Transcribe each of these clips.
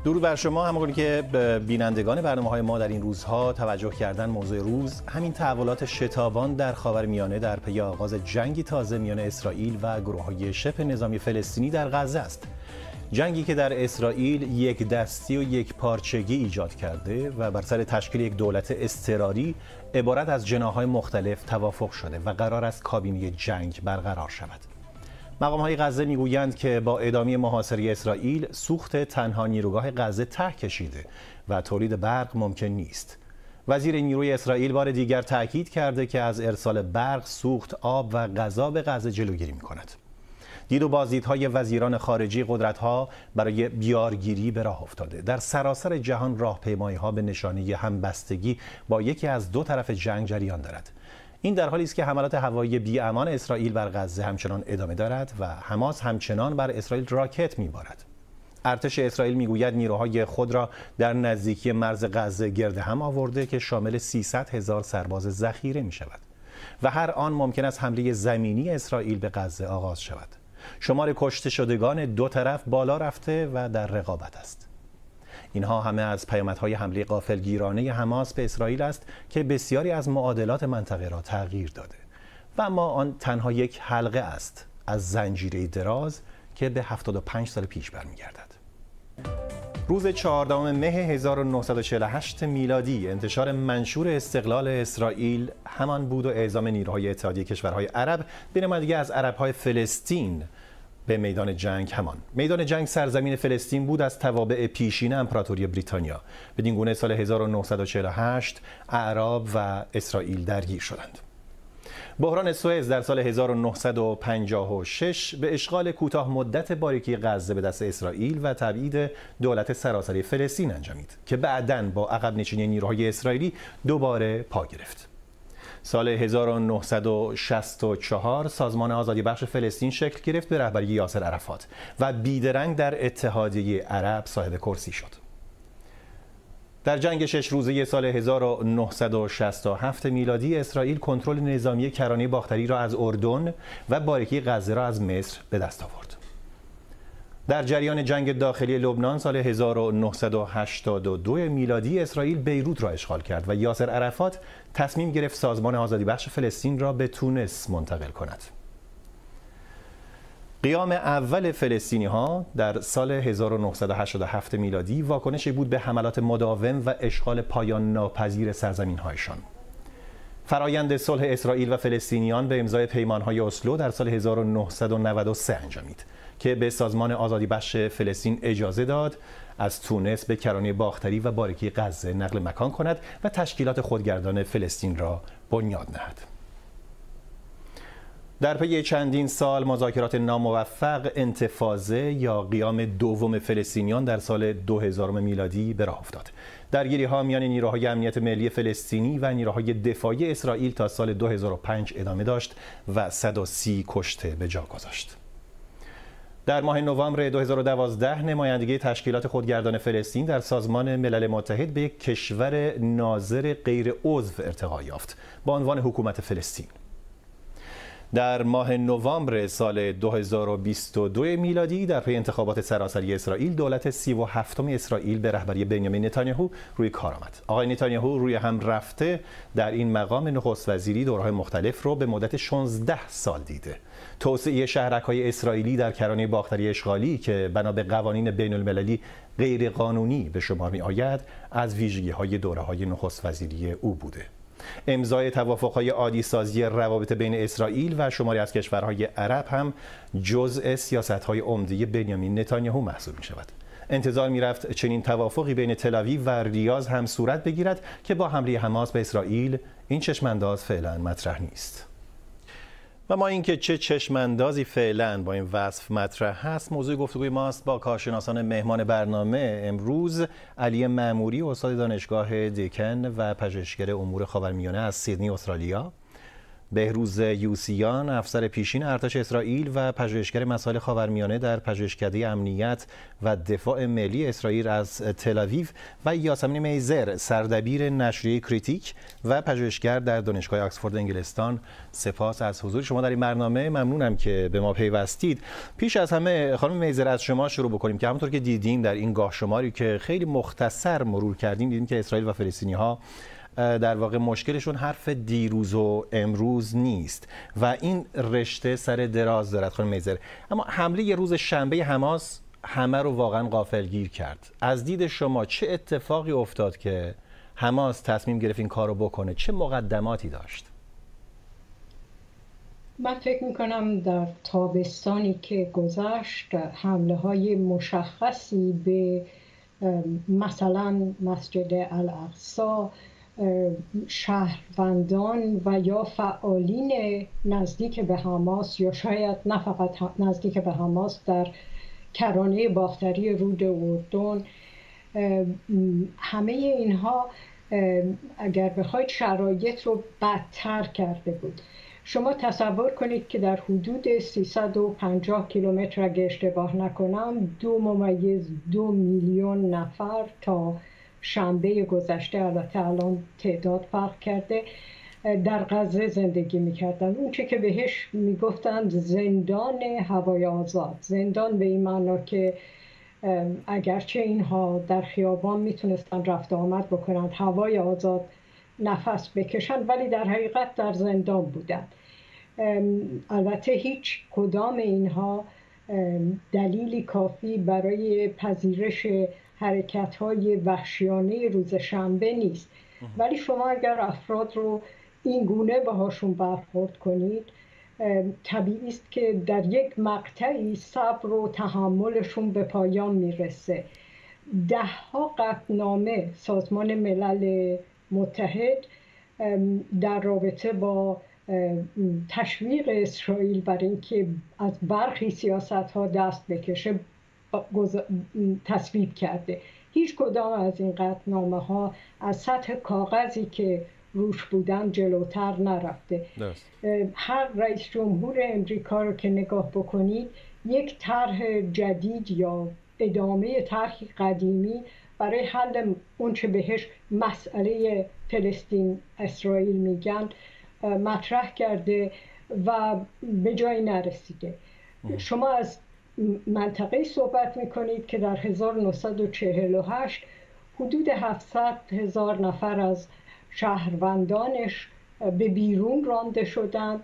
درود بر شما. همونطور که بینندگان برنامه‌های ما در این روزها توجه کردن، موضوع روز همین تحولات شتابان در خاورمیانه در پی آغاز جنگی تازه میان اسرائیل و گروه‌های شبه نظامی فلسطینی در غزه است. جنگی که در اسرائیل یک دستی و یک پارچگی ایجاد کرده و بر سر تشکیل یک دولت اضطراری عبارت از جناح‌های مختلف توافق شده و قرار است کابینه جنگ برقرار شود. مقام‌های غزه میگویند که با ادامه محاصره اسرائیل سوخت تنها نیروگاه غزه ته کشیده و تولید برق ممکن نیست. وزیر نیروی اسرائیل بار دیگر تاکید کرده که از ارسال برق، سوخت، آب و غذا به غزه جلوگیری می‌کند. دید و بازدیدهای وزیران خارجی قدرت‌ها برای بیارگیری به راه افتاده. در سراسر جهان راهپیمایی‌ها به نشانه همبستگی با یکی از دو طرف جنگ جریان دارد. این در حالی است که حملات هوایی بی‌امان اسرائیل بر غزه همچنان ادامه دارد و حماس همچنان بر اسرائیل راکت می‌بارد. ارتش اسرائیل میگوید نیروهای خود را در نزدیکی مرز غزه گرد هم آورده که شامل 300,000 سرباز ذخیره می‌شود و هر آن ممکن است حمله زمینی اسرائیل به غزه آغاز شود. شمار کشته شدگان دو طرف بالا رفته و در رقابت است. اینها همه از پیامدهای حمله غافلگیرانه حماس به اسرائیل است که بسیاری از معادلات منطقه را تغییر داده و اما آن تنها یک حلقه است از زنجیره دراز که به 75 سال پیش برمیگردد. روز 14 مه 1948 میلادی انتشار منشور استقلال اسرائیل همان بود و اعزام نیروهای اتحادیه کشورهای عرب به نمایندگی از عربهای فلسطین به میدان جنگ همان. میدان جنگ سرزمین فلسطین بود از توابع پیشین امپراتوری بریتانیا. بدین گونه سال 1948 اعراب و اسرائیل درگیر شدند. بحران سوئز در سال 1956 به اشغال کوتاه مدت باریکی غزه به دست اسرائیل و تبعید دولت سراسری فلسطین انجامید که بعداً با عقب نشینی نیروهای اسرائیلی دوباره پا گرفت. سال 1964 سازمان آزادی بخش فلسطین شکل گرفت به رهبری یاسر عرفات و بیدرنگ در اتحادیه عرب صاحب کرسی شد. در جنگ 6 روزه سال 1967 میلادی اسرائیل کنترل نظامی کرانه باختری را از اردن و باریکی غزه را از مصر به دست آورد. در جریان جنگ داخلی لبنان سال 1982 میلادی اسرائیل بیروت را اشغال کرد و یاسر عرفات تصمیم گرفت سازمان آزادی بخش فلسطین را به تونس منتقل کند. قیام اول فلسطینی ها در سال 1987 میلادی واکنشی بود به حملات مداوم و اشغال پایان ناپذیر سرزمین هایشان. فرایند صلح اسرائیل و فلسطینیان به امضای پیمان‌های اسلو در سال 1993 انجامید که به سازمان آزادی بخش فلسطین اجازه داد از تونس به کرانه باختری و باریکی غزه نقل مکان کند و تشکیلات خودگردان فلسطین را بنیاد نهد. در پی چندین سال مذاکرات ناموفق، انتفاضه یا قیام دوم فلسطینیان در سال 2000 میلادی به راه افتاد. درگیری‌ها میان نیروهای امنیت ملی فلسطینی و نیروهای دفاعی اسرائیل تا سال 2005 ادامه داشت و 130 کشته به جا گذاشت. در ماه نوامبر 2012 نمایندگی تشکیلات خودگردان فلسطین در سازمان ملل متحد به یک کشور ناظر غیر عضو ارتقا یافت با عنوان حکومت فلسطین. در ماه نوامبر سال 2022 میلادی در پی انتخابات سراسری اسرائیل دولت 37 اسرائیل به رهبری بنیامین نتانیاهو روی کار آمد. آقای نتانیاهو روی هم رفته در این مقام نخست وزیری دوره‌های مختلف رو به مدت 16 سال دیده. توسعه شهرک‌های اسرائیلی در کرانه باختری اشغالی که بنا به قوانین بین‌المللی غیرقانونی به شمار می‌آید از ویژگی‌های دوره‌های نخست وزیری او بوده. امضای توافق‌های عادی‌سازی روابط بین اسرائیل و شماری از کشورهای عرب هم جزء سیاست‌های عمده بنیامین نتانیاهو محسوب می‌شود. انتظار می‌رفت چنین توافقی بین تل‌آویو و ریاض هم صورت بگیرد که با حمله حماس به اسرائیل این چشم‌انداز فعلا مطرح نیست. و ما اینکه چه چشم‌اندازی فعلا با این وصف مطرح هست موضوع گفتگوی ماست با کارشناسان مهمان برنامه امروز: علی معموری، استاد دانشگاه دیکن و پژوهشگر امور خاورمیانه از سیدنی استرالیا، بهروز یوسیان، افسر پیشین ارتش اسرائیل و پژوهشگر مسائل خاورمیانه در پژوهشکده امنیت و دفاع ملی اسرائیل از تل‌آویو، و یاسمین میزر، سردبیر نشریه کریتیک و پژوهشگر در دانشگاه آکسفورد انگلستان. سپاس از حضور شما در این برنامه، ممنونم که به ما پیوستید. پیش از همه خانم میزر، از شما شروع بکنیم که همونطور که دیدیم در این گاه شماری که خیلی مختصر مرور کردیم، دیدیم که اسرائیل و فلسطینی‌ها در واقع مشکلشون حرف دیروز و امروز نیست و این رشته سر دراز دارد. خانم میزر، اما حمله روز شنبه حماس همه رو واقعا غافلگیر کرد. از دید شما چه اتفاقی افتاد که حماس تصمیم گرفت این کارو بکنه؟ چه مقدماتی داشت؟ من فکر میکنم در تابستانی که گذشت حمله های مشخصی به مثلا مسجد الاقصی، شهروندان و یا فعالین نزدیک به حماس، یا شاید نه فقط نزدیک به حماس، در کرانه باختری رود اردن، همه اینها اگر بخواید شرایط رو بدتر کرده بود. شما تصور کنید که در حدود 350 کیلومتر، اگه اشتباه نکنم، 2.2 میلیون نفر تا شنبه گذشته، البته الان تعداد فرق کرده، در غزه زندگی میکردن. اون چه که بهش میگفتند زندان هوای آزاد، زندان به این معنا که اگرچه اینها در خیابان میتونستن رفت آمد بکنند، هوای آزاد نفس بکشند، ولی در حقیقت در زندان بودند. البته هیچ کدام اینها دلیلی کافی برای پذیرش حرکت‌های وحشیانه روز شنبه نیست، ولی شما اگر افراد رو این گونه باهاشون برخورد کنید، طبیعی است که در یک مقطعی صبر و تحملشون به پایان میرسه. ده‌ها قطعنامه سازمان ملل متحد در رابطه با تشویق اسرائیل برای اینکه از برخی سیاست‌ها دست بکشه تصویب کرده. هیچ کدام از این قطعنامه ها از سطح کاغذی که روش بودن جلوتر نرفته. هر رئیس جمهور امریکا رو که نگاه بکنید، یک طرح جدید یا ادامه طرح قدیمی برای حل اون چه بهش مسئله فلسطین اسرائیل میگن مطرح کرده و به جایی نرسیده. شما از منطقه صحبت میکنید که در 1948 حدود 700,000 نفر از شهروندانش به بیرون رانده شدند،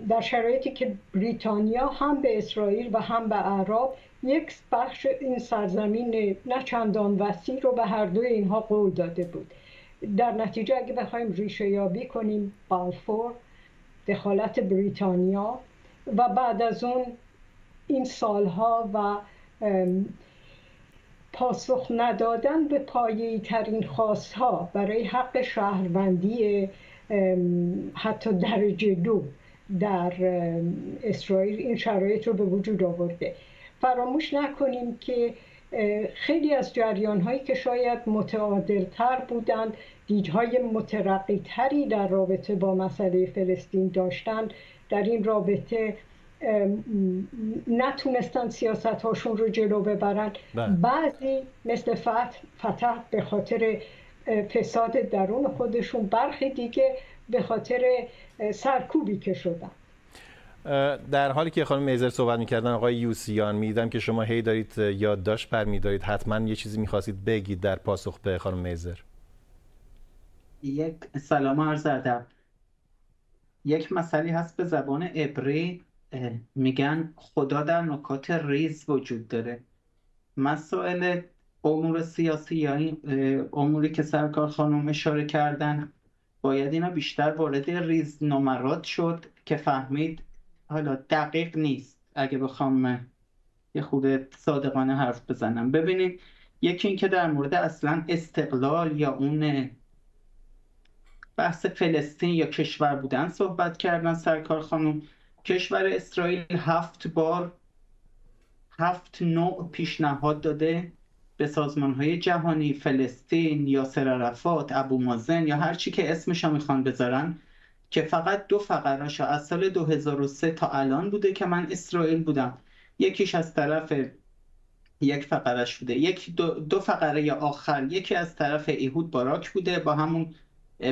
در شرایطی که بریتانیا هم به اسرائیل و هم به عرب یک بخش این سرزمین نه چندان وسیع رو به هر دوی اینها قول داده بود. در نتیجه اگه بخوایم ریشه یابی کنیم، بالفور، دخالت بریتانیا و بعد از اون این سالها و پاسخ ندادن به پایه‌ای ترین خواستها برای حق شهروندی حتی درجه 2 در اسرائیل، این شرایط رو به وجود آورده. فراموش نکنیم که خیلی از جریان‌هایی که شاید متعادل‌تر بودند، دیدهای مترقی‌تری در رابطه با مسئله فلسطین داشتند، در این رابطه نتونستن سیاست هاشون رو جلو ببرن. بعضی مثل فتح به خاطر فساد درون خودشون، برخی دیگه به خاطر سرکوبی که شدن. در حالی که خانم میزر صحبت میکردن، آقای یوسیان، میدیدم که شما هی دارید یادداشت برمیدارید، حتما یه چیزی میخواستید بگید در پاسخ به خانم میزر. یک سلام عرض ادب. یک مسئله هست به زبان عبری میگن خدا در نکات ریز وجود داره. مسائل امور سیاسی یا اموری که سرکار خانم اشاره کردن، باید اینا بیشتر وارد ریز نمرات شد که فهمید. حالا دقیق نیست اگه بخوام یه خورده صادقانه حرف بزنم. ببینید، یکی این که در مورد اصلا استقلال یا اون بحث فلسطین یا کشور بودن صحبت کردن سرکار خانم. کشور اسرائیل 7 بار 7 نوع پیشنهاد داده به سازمان‌های جهانی، فلسطین، یاسر عرفات، ابو مازن یا هر چی که اسمش رو میخوان بذارن، که فقط 2 فقره‌اش از سال 2003 تا الان بوده که من اسرائیل بودم. یکیش از طرف یک فقرش بوده، یک دو فقره آخر یکی از طرف ایهود باراک بوده با همون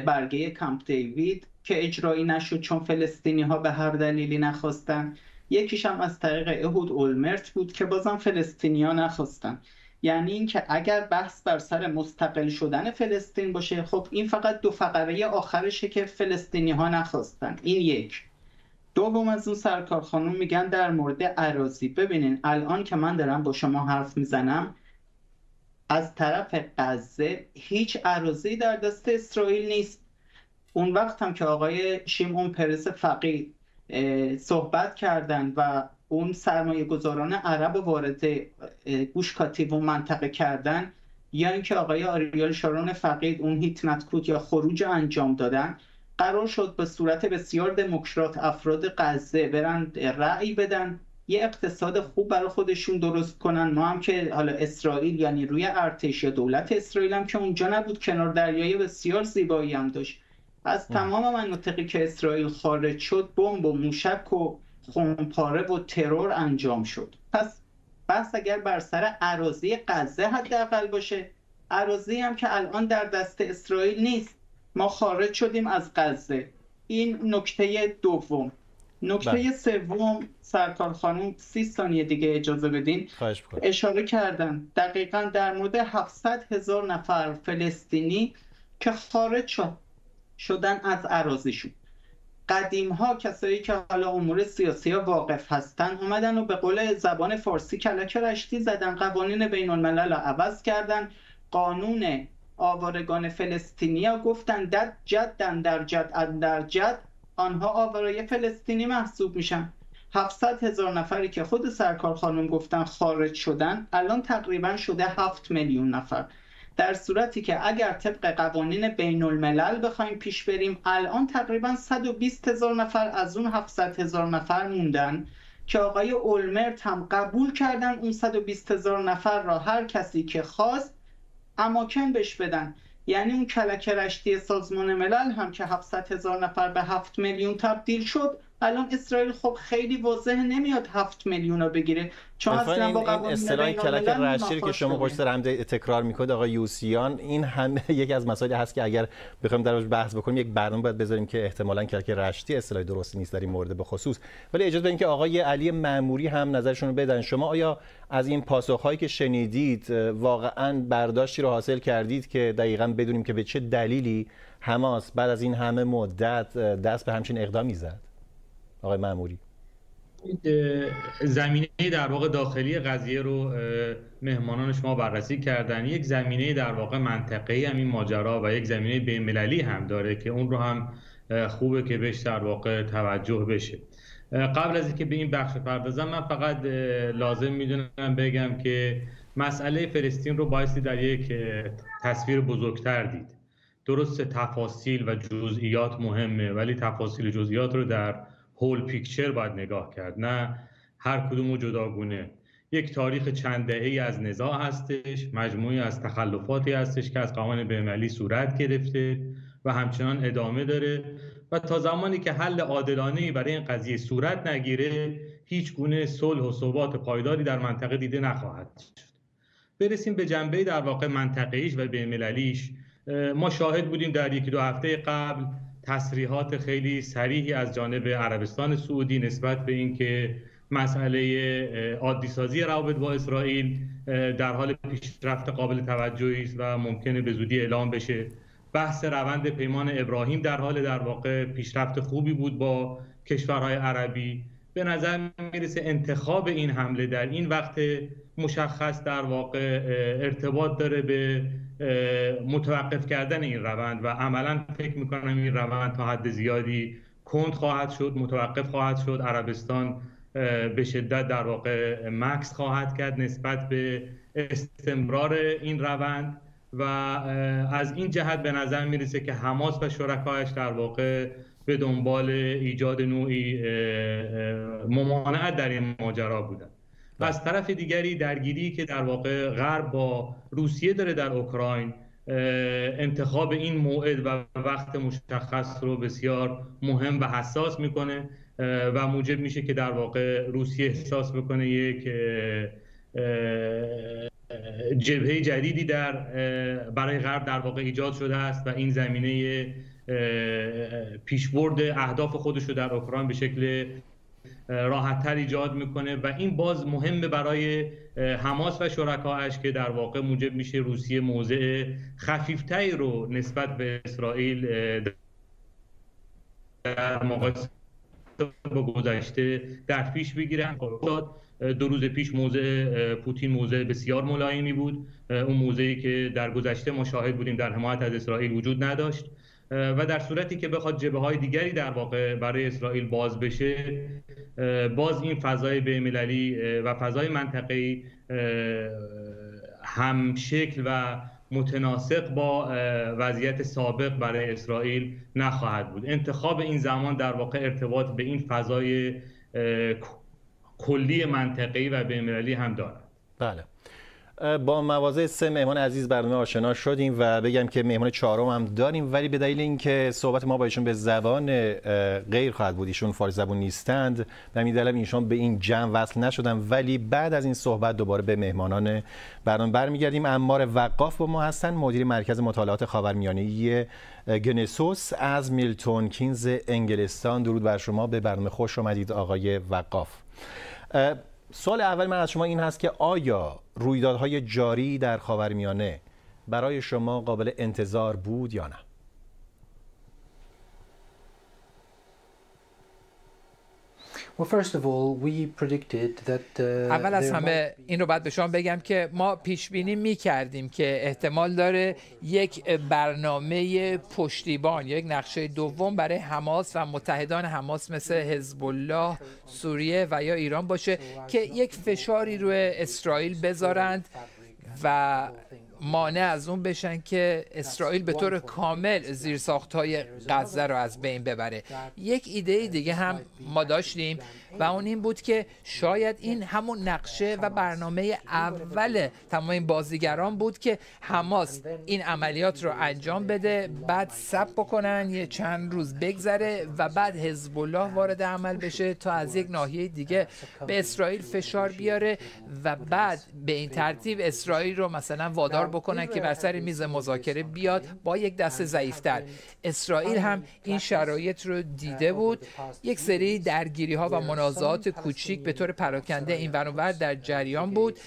برگه کمپ دیوید که اجرایی نشد چون فلسطینی ها به هر دلیلی نخواستن. یکیش هم از طریق ایهود اولمرت بود که بازم فلسطینی ها نخواستن. یعنی اینکه اگر بحث بر سر مستقل شدن فلسطین باشه، خب این فقط 2 فقره آخرشه که فلسطینی ها نخواستن. این یک. دوم از اون سرکار خانم میگن در مورد اراضی. ببینین الان که من دارم با شما حرف میزنم، از طرف غزه هیچ اراضی در دست اسرائیل نیست. اون وقت هم که آقای شیمون پرز فقید صحبت کردن و اون سرمایه گذاران عرب وارد گوش کاتیف و منطقه کردن، یا اینکه آقای آریال شارون فقید اون هیتنتکوت یا خروج انجام دادن، قرار شد به صورت بسیار دموکرات افراد غزه برن رأی بدن، یه اقتصاد خوب برای خودشون درست کنن. ما هم که حالا اسرائیل یعنی روی ارتش یا دولت اسرائیل هم که اونجا نبود، کنار دریای بسیار زیبایی هم داشت. از تمام مناطقی که اسرائیل خارج شد بمب و موشک و خونپاره و ترور انجام شد. پس بحث اگر بر سر اراضی غزه حداقل باشه، اراضی هم که الان در دست اسرائیل نیست، ما خارج شدیم از غزه. این نکته دوم. نکته سوم، سرکار خانم 30 ثانیه دیگه اجازه بدین، اشاره کردن دقیقا در مورد 700,000 نفر فلسطینی که خارج شدن از اراضیشون. قدیم ها کسایی که حالا امور سیاسی ها واقف هستن اومدن و به قول زبان فارسی کلک رشتی زدن، قوانین بین الملل عوض کردن، قانون آوارگان فلسطینی ها گفتن در جد در جد در جد آنها آواره فلسطینی محسوب میشن. 700,000 نفری که خود سرکار خانم گفتن خارج شدن، الان تقریبا شده 7 میلیون نفر، در صورتی که اگر طبق قوانین بین الملل بخوایم پیش بریم الان تقریبا 120,000 نفر از اون 700,000 نفر موندن که آقای اولمرت هم قبول کردن اون 120,000 نفر را هر کسی که خواست اماکن بهش بدن. یعنی اون کلک رشتی سازمان ملل هم که 700,000 نفر به 7 میلیون تبدیل شد، الان اسرائیل خب خیلی واضح نمیاد 7 میلیون رو بگیره، چون اصلا با قوانین اصطلاح کلک رشتی که شما پشت سر هم تکرار میکنید آقای یوسیان، این هم یکی از مسائلی هست که اگر بخوایم درش بحث بکنیم یک برنامه باید بذاریم که احتمالاً کلک رشتی اصطلاح درستی نیست در این مورد به خصوص. ولی اجازه بدین که آقای علی ماموری هم نظرشون رو بدن. شما آیا از این پاسخهایی که شنیدید واقعاً برداشتی رو حاصل کردید که دقیقاً بدونیم که به چه دلیلی حماس بعد از این همه مدت دست به همچین اقدامی زد؟ آقای ماموری، زمینه در واقع داخلی قضیه رو مهمانان شما بررسی کردن. یک زمینه در واقع منطقه‌ای هم این ماجرا و یک زمینه بین‌المللی هم داره که اون رو هم خوبه که بهش در واقع توجه بشه. قبل از اینکه به این بخش پردازم، من فقط لازم میدونم بگم که مسئله فلسطین رو بایستی در یک تصویر بزرگتر دید. درست تفاصیل و جزئیات مهمه، ولی تفاصیل و جزئیات رو در هول پیکچر باید نگاه کرد، نه هر کدوم جداگونه. یک تاریخ چند دهه‌ای از نزاع هستش، مجموعی از تخلفاتی هستش که از قوانین بین‌المللی صورت گرفته و همچنان ادامه داره و تا زمانی که حل عادلانه‌ای برای این قضیه صورت نگیره، هیچ گونه صلح و ثبات پایداری در منطقه دیده نخواهد شد. برسیم به جنبه در واقع منطقه‌ایش و بین‌المللیش. ما شاهد بودیم در یکی دو هفته قبل تصریحات خیلی صریحی از جانب عربستان سعودی نسبت به اینکه مسئله عادی‌سازی روابط با اسرائیل در حال پیشرفت قابل توجهی است و ممکنه به زودی اعلام بشه. بحث روند پیمان ابراهیم در حال در واقع پیشرفت خوبی بود با کشورهای عربی. به نظر میرسه انتخاب این حمله در این وقت مشخص در واقع ارتباط داره به متوقف کردن این روند و عملا فکر میکنم این روند تا حد زیادی کند خواهد شد، متوقف خواهد شد. عربستان به شدت در واقع مکث خواهد کرد نسبت به استمرار این روند و از این جهت به نظر میرسه که حماس و شرکایش در واقع به دنبال ایجاد نوعی ممانعت در این ماجرا بودن. و از طرف دیگری درگیری که در واقع غرب با روسیه داره در اوکراین انتخاب این موعد و وقت مشخص رو بسیار مهم و حساس میکنه و موجب میشه که در واقع روسیه احساس بکنه یک جبهه جدیدی در برای غرب در واقع ایجاد شده است و این زمینه پیشبرد اهداف خودش رو در اوکراین به شکل راحت‌تر ایجاد میکنه و این باز مهمه برای حماس و شرکایش که در واقع موجب میشه روسیه موضع خفیفتری رو نسبت به اسرائیل در مقایسه با گذشته در پیش بگیره. 2 روز پیش موضع پوتین موضع بسیار ملایمی بود، اون موضعی که در گذشته ما شاهد بودیم در حمایت از اسرائیل وجود نداشت و در صورتی که بخواد جبهه‌های دیگری در واقع برای اسرائیل باز بشه، باز این فضای بین‌المللی و فضای منطقه‌ای هم شکل و متناسق با وضعیت سابق برای اسرائیل نخواهد بود. انتخاب این زمان در واقع ارتباط به این فضای کلی منطقه‌ای و بین‌المللی هم دارد. بله. با مواضع 3 مهمان عزیز برنامه آشنا شدیم و بگم که مهمان چهارم هم داریم، ولی به دلیل اینکه صحبت ما با ایشون به زبان غیر خواهد بود، ایشون فارسی زبان نیستند، به همین دلیل ایشون به این جمع وصل نشدن، ولی بعد از این صحبت دوباره به مهمانان برنامه برمیگردیم. عمار وقاف با ما هستن، مدیر مرکز مطالعات خاورمیانه‌ای گنسوس از میلتون کینز انگلستان. درود بر شما، به برنامه خوش آمدید آقای وقاف. سوال اول من از شما این هست که آیا رویدادهای جاری در خاورمیانه برای شما قابل انتظار بود یا نه؟ اول از همه این رو باید به شما بگم که ما پیش بینی می کردیم که احتمال داره یک برنامه پشتیبان، یک نقشه دوم برای حماس و متحدان حماس مثل حزب الله، سوریه و یا ایران باشه که یک فشاری روی اسرائیل بذارند و مانع از اون بشن که اسرائیل به طور کامل زیرساخت‌های غزه رو از بین ببره. یک ایده دیگه هم ما داشتیم و اون این بود که شاید این همون نقشه و برنامه اول تمام این بازیگران بود که حماس این عملیات رو انجام بده، بعد صبر بکنن یه چند روز بگذره و بعد حزب الله وارد عمل بشه تا از یک ناحیه دیگه به اسرائیل فشار بیاره و بعد به این ترتیب اسرائیل رو مثلا وادار بکنن که بر سر میز مذاکره بیاد با یک دست ضعیفتر. اسرائیل هم این شرایط رو دیده بود. یک سری درگیری ها و منازعات کوچیک به طور پراکنده این ور اون ور در جریان بود،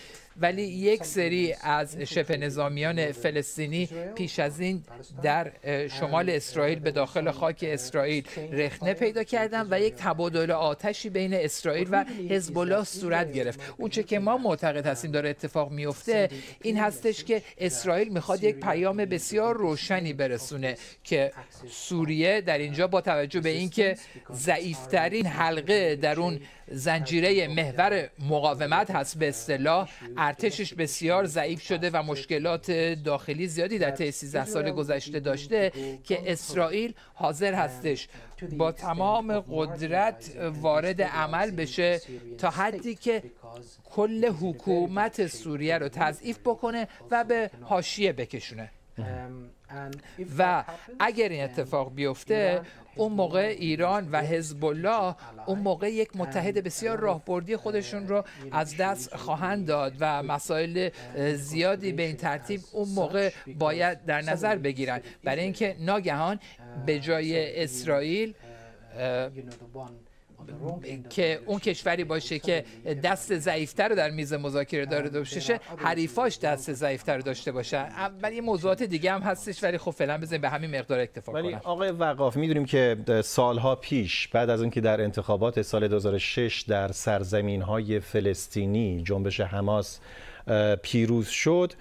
ولی یک سری از شبه نظامیان فلسطینی پیش از این در شمال اسرائیل به داخل خاک اسرائیل رخنه پیدا کردن و یک تبادل آتشی بین اسرائیل و حزب الله صورت گرفت. اونچه که ما معتقد هستیم داره اتفاق میفته این هستش که اسرائیل میخواد یک پیام بسیار روشنی برسونه که سوریه در اینجا با توجه به اینکه ضعیفترین حلقه در اون زنجیره محور مقاومت هست، به اصطلاح ارتشش بسیار ضعیف شده و مشکلات داخلی زیادی در طی 13 سال گذشته داشته، که اسرائیل حاضر هستش با تمام قدرت وارد عمل بشه تا حدی که کل حکومت سوریه رو تضعیف بکنه و به حاشیه بکشونه. و اگر این اتفاق بیفته اون موقع ایران و حزب الله اون موقع یک متحد بسیار راهبردی خودشون رو از دست خواهند داد و مسائل زیادی به این ترتیب اون موقع باید در نظر بگیرن، برای اینکه ناگهان به جای اسرائیل که اون کشوری باشه که دست ضعیفتر رو در میز مذاکره داره داشته، حریفاش دست ضعیفتر رو داشته باشه. ولی موضوعات دیگه هم هستش، ولی خب فعلا بزنیم به همین مقدار اکتفا کنم. ولی آقای وقاف، میدونیم که سالها پیش بعد از اینکه در انتخابات سال 2006 در سرزمین‌های فلسطینی جنبش حماس پیروز شد،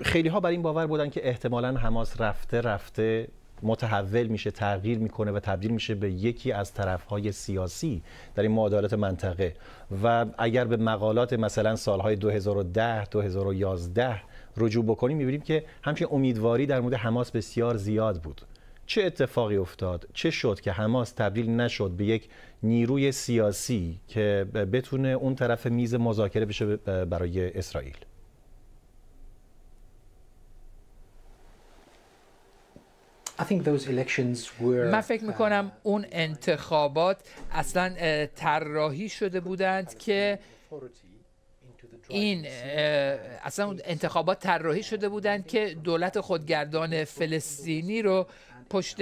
خیلی ها بر این باور بودن که احتمالاً حماس رفته رفته متحول میشه، تغییر میکنه و تبدیل میشه به یکی از طرفهای سیاسی در این معادلات منطقه. و اگر به مقالات مثلا سالهای 2010 2011 رجوع بکنیم میبینیم که همچین امیدواری در مورد حماس بسیار زیاد بود. چه اتفاقی افتاد؟ چه شد که حماس تبدیل نشد به یک نیروی سیاسی که بتونه اون طرف میز مذاکره بشه برای اسرائیل؟ من فکر میکنم اون انتخابات اصلا طراحی شده بودند که این اصلا انتخابات طراحی شده بودند که دولت خودگردان فلسطینی رو پشت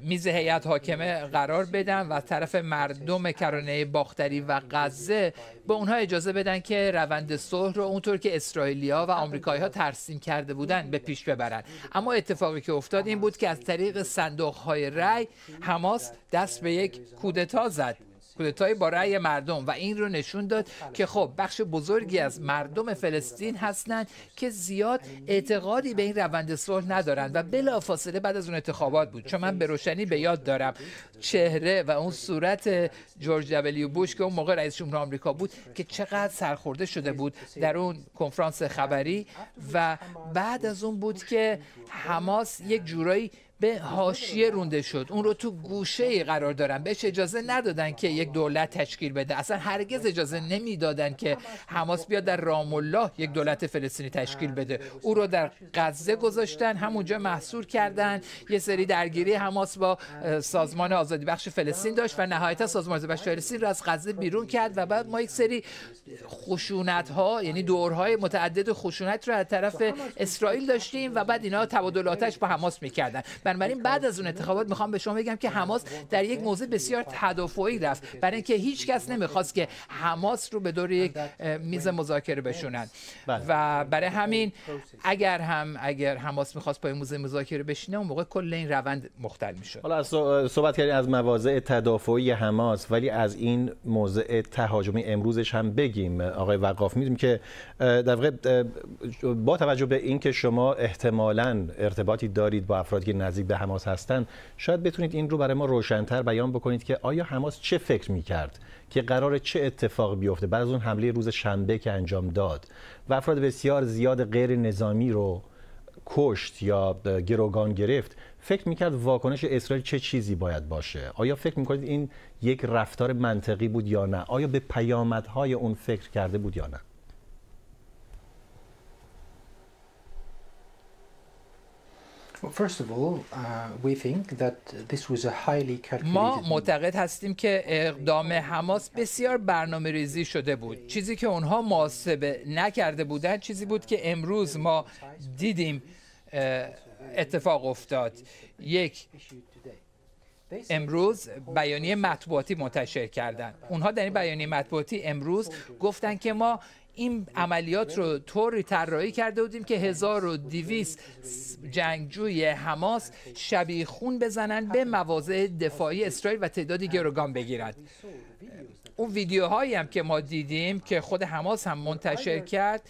میز هیئت حاکمه قرار بدن و طرف مردم کرانه باختری و غزه به اونها اجازه بدن که روند صلح رو اونطور که اسرائیلی‌ها و آمریکایی‌ها ترسیم کرده بودن به پیش ببرن. اما اتفاقی که افتاد این بود که از طریق صندوق‌های رأی حماس دست به یک کودتا زد، کودتای با رأی مردم، و این رو نشون داد که خب بخش بزرگی از مردم فلسطین هستند که زیاد اعتقادی به این روند صلح ندارند و بلافاصله بعد از اون انتخابات بود، چون من به روشنی به یاد دارم چهره و اون صورت جورج دبلیو بوش که اون موقع رئیس جمهور آمریکا بود که چقدر سرخورده شده بود در اون کنفرانس خبری. و بعد از اون بود که حماس یک جورایی به حاشیه رونده شد، اون رو تو گوشه قرار دارن، بهش اجازه ندادن که یک دولت تشکیل بده، اصلا هرگز اجازه نمیدادن که حماس بیاد در رام الله یک دولت فلسطینی تشکیل بده. او رو در غزه گذاشتن، همونجا محصور کردن. یه سری درگیری حماس با سازمان آزادی بخش فلسطین داشت و نهایتا سازمان آزادی بخش فلسطین رو از غزه بیرون کرد و بعد ما یک سری خشونت ها، یعنی دورهای متعدد خشونت رو از طرف اسرائیل داشتیم و بعد اینا تبادل آتش با حماس میکردن. بنابراین بعد از اون انتخابات میخوام به شما بگم که حماس در یک موضع بسیار تدافعی رفت، برای اینکه هیچ کس نمیخواست که حماس رو به دور یک میز مذاکره بشونن. و برای همین اگر حماس میخواست پای میز مذاکره بشینه، اون موقع کل این روند مختل میشد. حالا صحبت کردیم از مواضع تدافعی حماس، ولی از این موضع تهاجمی امروزش هم بگیم. آقای وقاف، میدونیم که در واقع با توجه به اینکه شما احتمالاً ارتباطی دارید با افرادی که نزدیک به حماس هستند، شاید بتونید این رو برای ما روشن‌تر بیان بکنید که آیا حماس چه فکر می‌کرد که قرار چه اتفاق بیفته بعد از اون حمله روز شنبه که انجام داد و افراد بسیار زیاد غیر نظامی رو کشت یا گروگان گرفت؟ فکر می‌کرد واکنش اسرائیل چه چیزی باید باشه؟ آیا فکر می‌کنید این یک رفتار منطقی بود یا نه؟ آیا به پیامدهای اون فکر کرده بود یا نه؟ ما معتقد هستیم که اقدام حماس بسیار برنامه ریزی شده بود. چیزی که اونها محاسبه نکرده بودند چیزی بود که امروز ما دیدیم اتفاق افتاد. یک، امروز بیانیه مطبوعاتی منتشر کردند. اونها در این بیانیه مطبوعاتی امروز گفتن که ما این عملیات رو طوری طراحی کرده بودیم که 1200 جنگجوی حماس شبیخون بزنن به مواضع دفاعی اسرائیل و تعدادی گروگان بگیرند. اون ویدیوهایی هم که ما دیدیم که خود حماس هم منتشر کرد،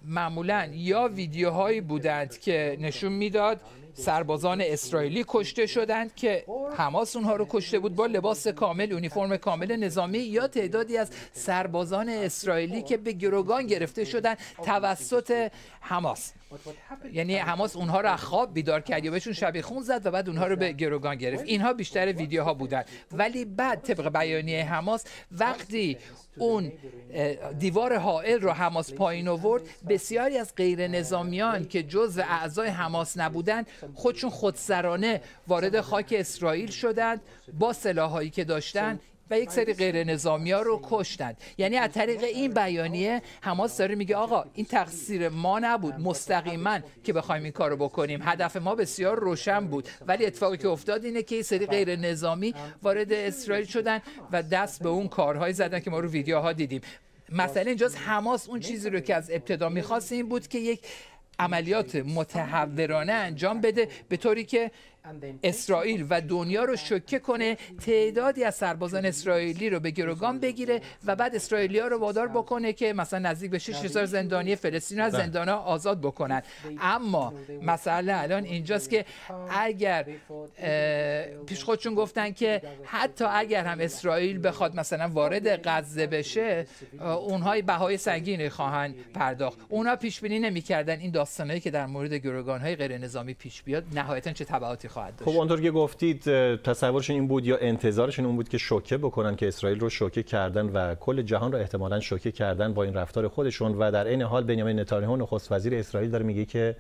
معمولا یا ویدیوهایی بودند که نشون میداد سربازان اسرائیلی کشته شدند که حماس اونها رو کشته بود با لباس کامل، یونیفرم کامل نظامی، یا تعدادی از سربازان اسرائیلی که به گروگان گرفته شدند توسط حماس. یعنی حماس اونها رو از خواب بیدار کرد یا بهشون شبیخون زد و بعد اونها رو به گروگان گرفت. اینها بیشتر ویدیوها بودن. ولی بعد طبق بیانیه حماس وقتی اون دیوار حائل رو حماس پایین آورد، بسیاری از غیر نظامیان که جزء اعضای حماس نبودند خودشون خودسرانه وارد خاک اسرائیل شدند با سلاح‌هایی که داشتند و یک سری غیر نظامی ها رو کشتند. یعنی از طریق این بیانیه حماس داره میگه آقا این تقصیر ما نبود مستقیما که بخوایم این کارو بکنیم، هدف ما بسیار روشن بود، ولی اتفاقی که افتاد اینه که یک سری غیر نظامی وارد اسرائیل شدن و دست به اون کارهایی زدن که ما رو ویدیوها دیدیم. مسئله اینجاست حماس اون چیزی رو که از ابتدا میخواست این بود که یک عملیات متحورانه انجام بده به طوری که اسرائیل و دنیا رو شوکه کنه، تعدادی از سربازان اسرائیلی رو به گروگان بگیره و بعد اسرائیلی‌ها رو وادار بکنه که مثلا نزدیک به 6000 زندانی فلسطینی از زندان‌ها آزاد بکنن. اما مسئله الان اینجاست که اگر پیش خودشون گفتن که حتی اگر هم اسرائیل بخواد مثلا وارد غزه بشه، اونها بهای سنگینی خواهند پرداخت. اونها پیش بینی نمی‌کردن این داستانایی که در مورد گروگان‌های غیر نظامی پیش بیاد نهایتاً چه تبعاتی خواهد داشت. خب اونطور که گفتید تصورشون این بود یا انتظارشون اون بود که شوکه بکنن، که اسرائیل رو شوکه کردن و کل جهان رو احتمالاً شوکه کردن با این رفتار خودشون. و در عین حال بنیامین نتانیاهو نخست وزیر اسرائیل داره میگه که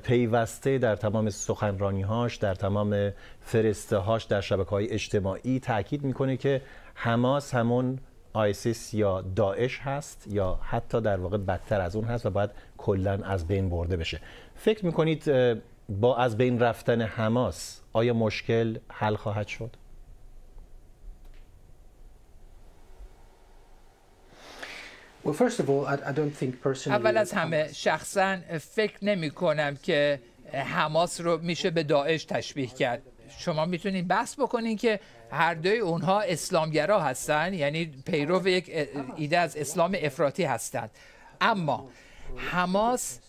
پیوسته در تمام سخنرانی‌هاش، در تمام فرسته‌هاش در شبکه‌های اجتماعی تاکید میکنه که حماس همون آیسیس یا داعش هست یا حتی در واقع بدتر از اون هست و باید کلاً از بین برده بشه. فکر میکنید با از بین رفتن حماس آیا مشکل حل خواهد شد؟ اول از همه شخصاً فکر نمی کنم که حماس رو میشه به داعش تشبیه کرد. شما میتونید بحث بکنین که هر دوی اونها اسلامگرا هستن، یعنی پیرو یک ایده از اسلام افراطی هستند، اما حماس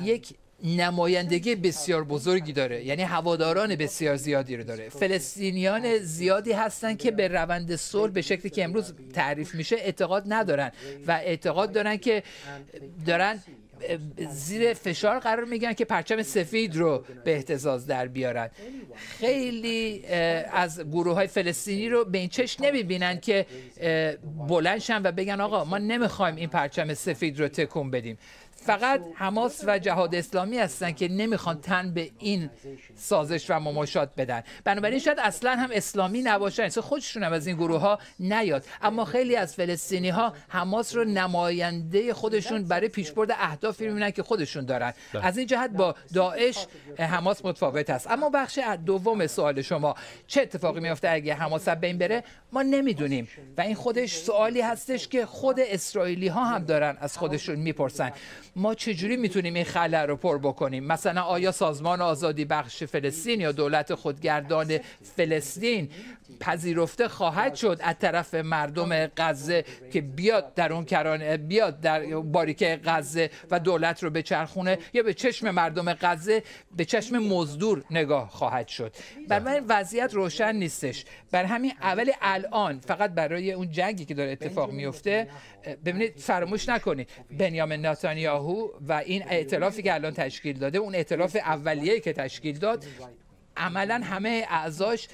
یک نمایندگی بسیار بزرگی داره، یعنی هواداران بسیار زیادی رو داره. فلسطینیان زیادی هستن که به روند صلح به شکلی که امروز تعریف میشه اعتقاد ندارن و اعتقاد دارن که دارن زیر فشار قرار میگیرن که پرچم سفید رو به اهتزاز در بیارن. خیلی از گروه های فلسطینی رو به این چشم نمیبینن که بلند شن و بگن آقا ما نمیخوایم این پرچم سفید رو تکون بدیم. فقط حماس و جهاد اسلامی هستن که نمیخوان تن به این سازش و مماشات بدن. بنابراین شاید اصلا هم اسلامی نباشن، اصلا خودشون هم از این گروه ها نیاد، اما خیلی از فلسطینی ها حماس رو نماینده خودشون برای پیشبرد اهدافی میبینن که خودشون دارن. از این جهت با داعش حماس متفاوت است. اما بخش دوم سوال شما، چه اتفاقی میفته اگه حماس بین بره، ما نمیدونیم و این خودش سوالی هستش که خود اسرائیلی ها هم دارن از خودشون میپرسن. ما چجوری میتونیم این خلأ رو پر بکنیم؟ مثلا آیا سازمان آزادی بخش فلسطین یا دولت خودگردان فلسطین پذیرفته خواهد شد از طرف مردم غزه که بیاد در اون کرانه، بیاد در باریکه غزه و دولت رو بچرخونه، یا به چشم مردم غزه به چشم مزدور نگاه خواهد شد؟ بر من وضعیت روشن نیستش. بر همین اول الان فقط برای اون جنگی که داره اتفاق میفته، ببینید فراموش نکنید بنیامین نتانیاهو و این ائتلافی که الان تشکیل داده، اون ائتلاف اولیه‌ای که تشکیل داد، عملا همه اعضاش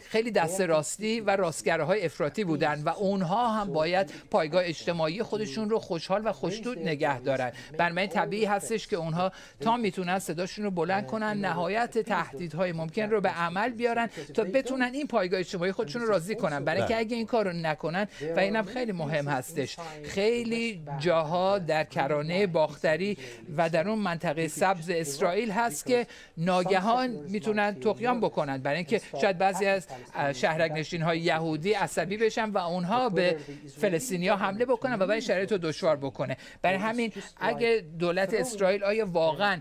خیلی دست راستی و راستگراهای افراطی بودن و اونها هم باید پایگاه اجتماعی خودشون رو خوشحال و خوشنود نگه دارن. بنابراین طبیعی هستش که اونها تا میتونن صداشون رو بلند کنن، نهایت تهدیدهای ممکن رو به عمل بیارن تا بتونن این پایگاه اجتماعی خودشون رو راضی کنن. برای اینکه اگه این کار رو نکنن، و اینم خیلی مهم هستش، خیلی جاها در کرانه باختری و در اون منطقه سبز اسرائیل هست که ناگهان میتونن طغیان بکنن، برای اینکه شاید بعضی از شهرک نشین‌های یهودی عصبی بشن و اونها به فلسطینی‌ها حمله بکنن و برای شرایط رو دشوار بکنه. برای همین اگه دولت اسرائیل آیا واقعا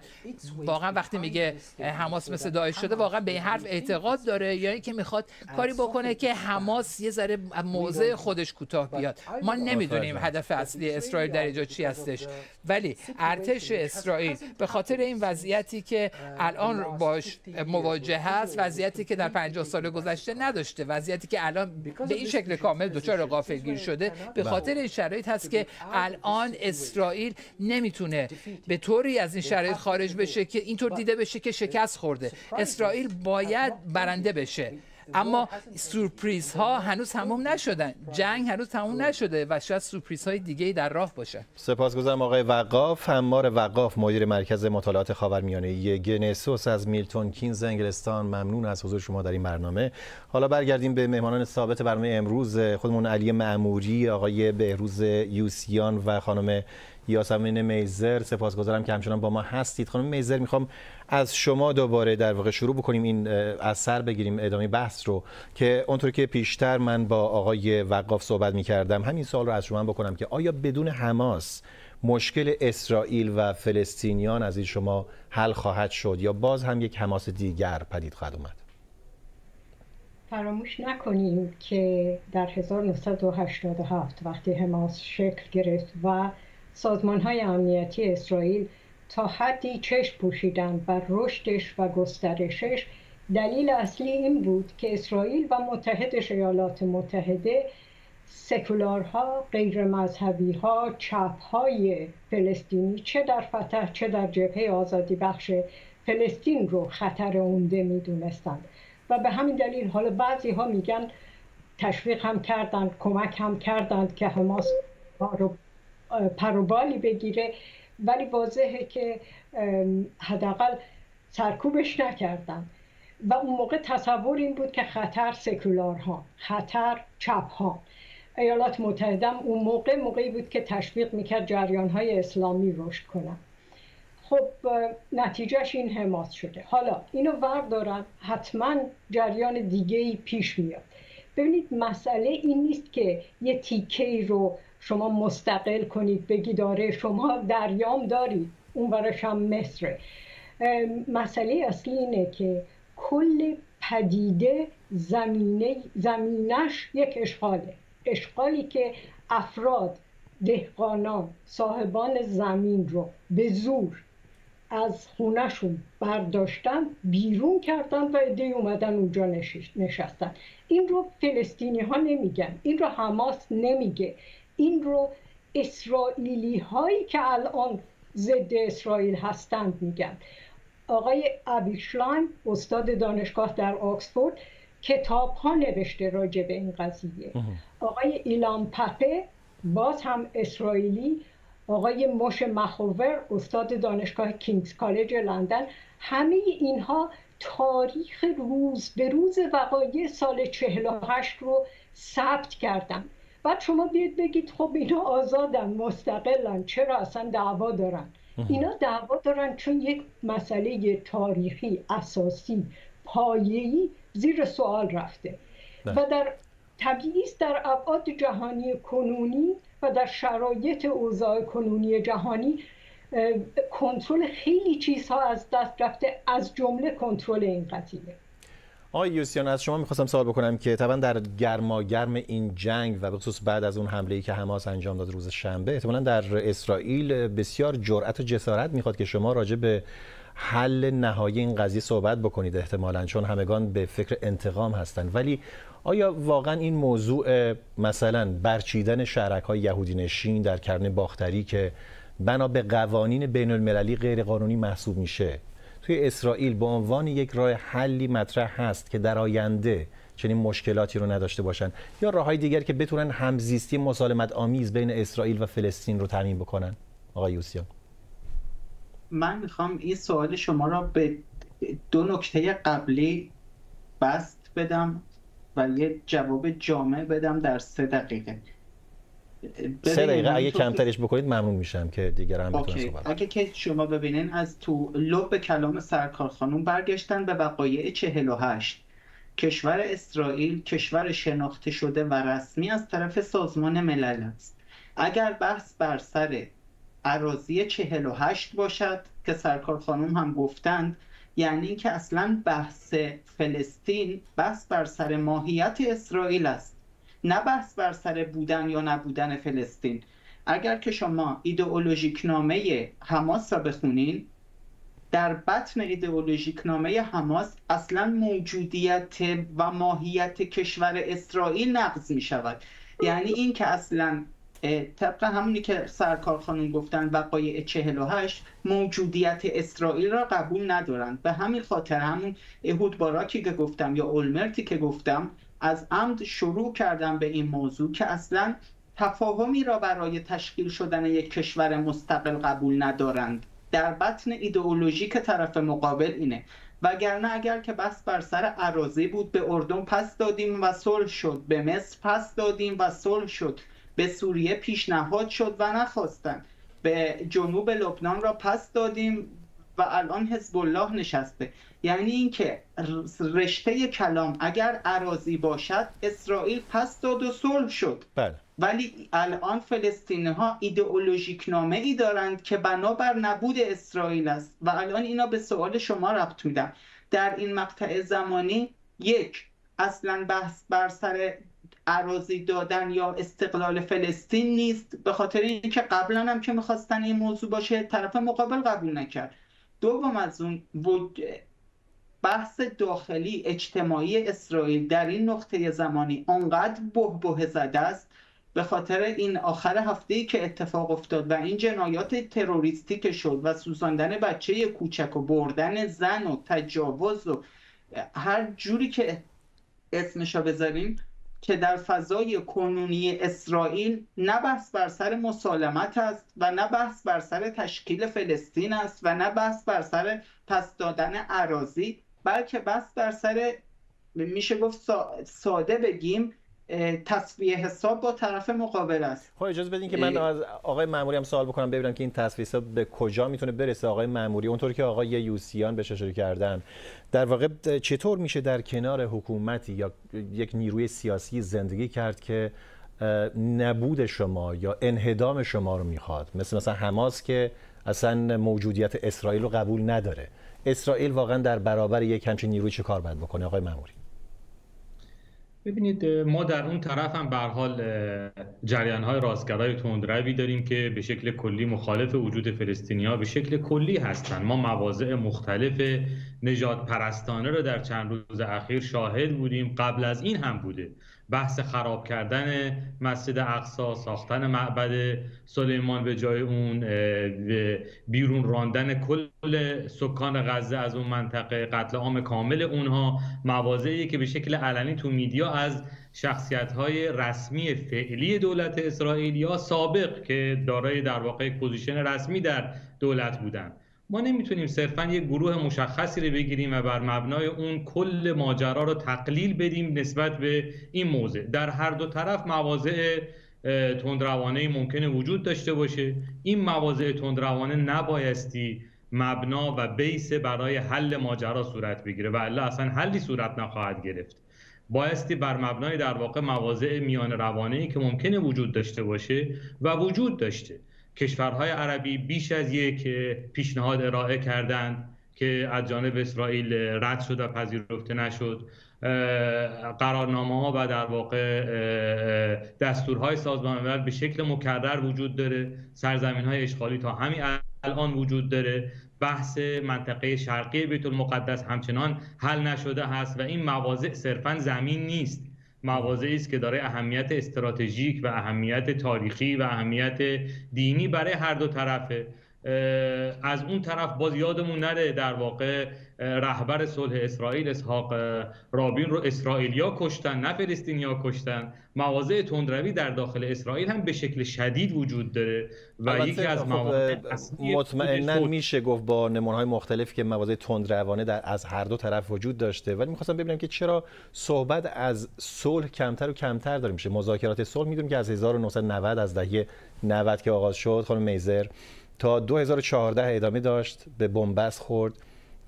وقتی میگه حماس مثل داعش شده، واقعا به این حرف اعتقاد داره یا اینکه میخواد کاری بکنه که حماس یه ذره موضع خودش کوتاه بیاد؟ ما نمیدونیم هدف اصلی اسرائیل در اینجا چی هستش، ولی ارتش اسرائیل به خاطر این وضعیتی که الان باش مواجه هست، وضعیتی که در 50 سال گذشته نداشته، وضعیتی که الان به این شکل کامل دچار غافلگیر شده، به خاطر این شرایط هست که الان اسرائیل نمیتونه به طوری از این شرایط خارج بشه که اینطور دیده بشه که شکست خورده. اسرائیل باید برنده بشه، اما سورپریز ها هنوز تموم نشدن، جنگ هنوز تموم نشده و شاید سورپریز های دیگه در راه باشه. سپاسگزارم آقای وقاف. عمار وقاف، مدیر مرکز مطالعات خاورمیانه گنسوس از میلتون کینز انگلستان، ممنون از حضور شما در این برنامه. حالا برگردیم به مهمانان ثابت برنامه امروز خودمون، علی معموری، آقای بهروز یوسیان و خانم یاسمین میزر. سپاسگزارم که همچنان با ما هستید. خانم میزر، میخوام از شما دوباره در واقع شروع بکنیم، این از سر بگیریم ادامه بحث رو، که اونطور که پیشتر من با آقای وقاف صحبت میکردم همین سوال رو از شما بکنم که آیا بدون حماس مشکل اسرائیل و فلسطینیان از این شما حل خواهد شد یا باز هم یک حماس دیگر پدید خواهد اومد؟ فراموش نکنیم که در 1987 وقتی حماس شکل گرفت و سازمان‌های امنیتی اسرائیل تا حدی چشم پوشیدند بر رشدش و گسترشش، دلیل اصلی این بود که اسرائیل و متحدش ایالات متحده سکولارها، غیر مذهبی ها، چپ های فلسطینی چه در فتح چه در جبهه آزادی بخش فلسطین رو خطر عمده میدونستند و به همین دلیل حالا بعضی ها میگن تشویق هم کردند، کمک هم کردند که حماس رو پروبالی بگیره، ولی واضحه که حداقل سرکوبش نکردند. و اون موقع تصور این بود که خطر سکولارها، خطر چپها. ایالات متحده اون موقع موقعی بود که تشویق میکرد جریانهای اسلامی رشد کنن. خب نتیجهش این حماس شده. حالا اینو وردارن حتما جریان دیگه‌ای پیش میاد. ببینید مسئله این نیست که یه تیکه‌ای رو شما مستقل کنید بگید آره شما دریام دارید اون ورش هم مصره. مسئله اصلی اینه که کل پدیده زمینش یک اشغاله، اشغالی که افراد، دهقانان، صاحبان زمین رو به زور از خونه‌شون برداشتن، بیرون کردن و عده‌ای اومدن اونجا نشستن. این رو فلسطینی ها نمیگن، این رو حماس نمیگه، این رو اسرائیلی هایی که الان ضد اسرائیل هستند میگن. آقای ابی شلایم استاد دانشگاه در آکسفورد کتاب ها نوشته راجع به این قضیه. آقای ایلان پپه باز هم اسرائیلی، آقای موش مخوور استاد دانشگاه کینگز کالج لندن، همه اینها تاریخ روز به روز وقایع سال 48 رو ثبت کردن. بعد شما بیاید بگید خب اینا آزادن، مستقلن، چرا اصلا دعوا دارن؟ اینا دعوا دارن چون یک مسئله تاریخی اساسی پایه‌ای زیر سوال رفته. و در طبیعی است در ابعاد جهانی کنونی و در شرایط اوضاع کنونی جهانی کنترل خیلی چیزها از دست رفته، از جمله کنترل این قضیه. آقای یوسیان، از شما میخواستم سوال بکنم که طبعا در گرماگرم این جنگ و به خصوص بعد از اون حمله‌ای که حماس انجام داد روز شنبه، احتمالاً در اسرائیل بسیار جرأت و جسارت میخواد که شما راجع به حل نهایی این قضیه صحبت بکنید، احتمالاً چون همگان به فکر انتقام هستند. ولی آیا واقعا این موضوع مثلا برچیدن شهرک‌های یهودی نشین در کرانه باختری که بنا به قوانین بین المللی غیر قانونی محسوب میشه، توی اسرائیل به عنوان یک راه حلی مطرح هست که در آینده چنین مشکلاتی رو نداشته باشن، یا راه‌های دیگر که بتونن همزیستی مسالمت آمیز بین اسرائیل و فلسطین رو تامین بکنن؟ آقای یوسیان، من میخوام این سوال شما را به دو نکته قبلی بسط بدم و یه جواب جامع بدم در 3 دقیقه. 3 دقیقه اگه کمترش بکنید ممنون میشم که دیگر هم بتونن صحبت. اگه که شما ببینین از تو لب کلام سرکار خانم برگشتن به وقایع 48. کشور اسرائیل کشور شناخته شده و رسمی از طرف سازمان ملل است. اگر بحث بر سر اراضی 48 باشد که سرکار خانم هم گفتند، یعنی اینکه اصلا بحث فلسطین بحث بر سر ماهیت اسرائیل است، نه بحث بر سر بودن یا نبودن فلسطین. اگر که شما ایدئولوژیک نامه حماس را بخونین، در بطن ایدئولوژیک نامه حماس اصلا موجودیت و ماهیت کشور اسرائیل نقض می شود. یعنی این که اصلا طبق همونی که سرکار خانم گفتن وقایع 48 موجودیت اسرائیل را قبول ندارند. به همین خاطر همون اهود باراکی که گفتم یا اولمرتی که گفتم از عمد شروع کردم به این موضوع که اصلا تفاهمی را برای تشکیل شدن یک کشور مستقل قبول ندارند. در بطن ایدئولوژیک طرف مقابل اینه. وگرنه اگر که بس بر سر اراضی بود، به اردن پس دادیم و صلح شد، به مصر پس دادیم و صلح شد، به سوریه پیشنهاد شد و نخواستن، به جنوب لبنان را پس دادیم و الان حزب الله نشسته. یعنی اینکه رشته کلام اگر اراضی باشد اسرائیل پس داد و صلح شد. بله. ولی الان فلسطینی ها ایدئولوژیک نامه ای دارند که بنابر نبود اسرائیل است. و الان اینا به سوال شما ربط میدم. در این مقطع زمانی یک، اصلا بحث بر سر اراضی دادن یا استقلال فلسطین نیست، به خاطر اینکه قبلا هم که میخواستن این موضوع باشه طرف مقابل قبول نکرد. دوم از اون بحث داخلی اجتماعی اسرائیل در این نقطه زمانی آنقدر بحبوحه زده است به خاطر این آخر هفته‌ای که اتفاق افتاد و این جنایات تروریستی که شد و سوزاندن بچه کوچک و بردن زن و تجاوز و هر جوری که اسمشو بذاریم، که در فضای کنونی اسرائیل نه بحث بر سر مسالمت است و نه بحث بر سر تشکیل فلسطین است و نه بحث بر سر پس دادن اراضی، بلکه بحث بر سر، میشه گفت ساده بگیم، تصفیه حساب با طرف مقابل است. خب اجازه بدین که من از آقای مأموری هم سوال بکنم، ببینم که این تصفیه حساب به کجا میتونه برسه. آقای مأموری، اونطور که آقای یوسیان بهش اشاره کردن، در واقع چطور میشه در کنار حکومتی یا یک نیروی سیاسی زندگی کرد که نبود شما یا انهدام شما رو میخواد، مثلا حماس که اصلا موجودیت اسرائیل رو قبول نداره؟ اسرائیل واقعا در برابر یک همچین نیروی چه کار باید بکنه آقای مأموری؟ ببینید، ما در اون طرف هم به هر حال جریان‌های راستگرای تندروی داریم که به شکل کلی مخالف وجود فلسطینی‌ها به شکل کلی هستن. ما مواضع مختلف نژاد پرستانه رو در چند روز اخیر شاهد بودیم، قبل از این هم بوده. بحث خراب کردن مسجد اقصی، ساختن معبد سلیمان به جای اون، بیرون راندن کل سکان غزه از اون منطقه، قتل عام کامل اونها، مواضعی که به شکل علنی تو میدیا از شخصیت‌های رسمی فعلی دولت اسرائیل یا سابق که دارای در واقع position رسمی در دولت بودن. ما نمیتونیم صرفاً یک گروه مشخصی رو بگیریم و بر مبنای اون کل ماجرا رو تقلیل بدیم نسبت به این موضع. در هر دو طرف مواضع تندروانه‌ای ممکنه وجود داشته باشه. این مواضع تندروانه نبایستی مبنا و بیس برای حل ماجرا صورت بگیره و الا اصلا حلی صورت نخواهد گرفت. بایستی بر مبنای در واقع مواضع میان روانه‌ای که ممکنه وجود داشته باشه و وجود داشته. کشورهای عربی بیش از یک پیشنهاد ارائه کردند که از جانب اسرائیل رد شد و پذیرفته نشد. قرارنامه‌ها و در واقع دستورهای سازمان ملل به شکل مکرر وجود داره. سرزمین‌های اشغالی تا همین الان وجود داره. بحث منطقه شرقی بیت المقدس همچنان حل نشده هست و این مواضع صرفاً زمین نیست، مواضعی است که دارای اهمیت استراتژیک و اهمیت تاریخی و اهمیت دینی برای هر دو طرفه. از اون طرف باز یادمون نره در واقع رهبر صلح اسرائیل اسحاق رابین رو اسرائیلیا کشتن، نه فلسطینیا کشتن. مواضع تندروی در داخل اسرائیل هم به شکل شدید وجود داره و یکی از مواضع مطمئنا میشه گفت با نمونه‌های مختلف که مواضع تندروانه در از هر دو طرف وجود داشته، ولی می‌خواستم ببینم که چرا صحبت از صلح کمتر و کمتر داره میشه. مذاکرات صلح می‌دونیم که از 1990، از دهه 90 که آغاز شد خانم میزر، تا 2014 ادامه داشت، به بنبست خورد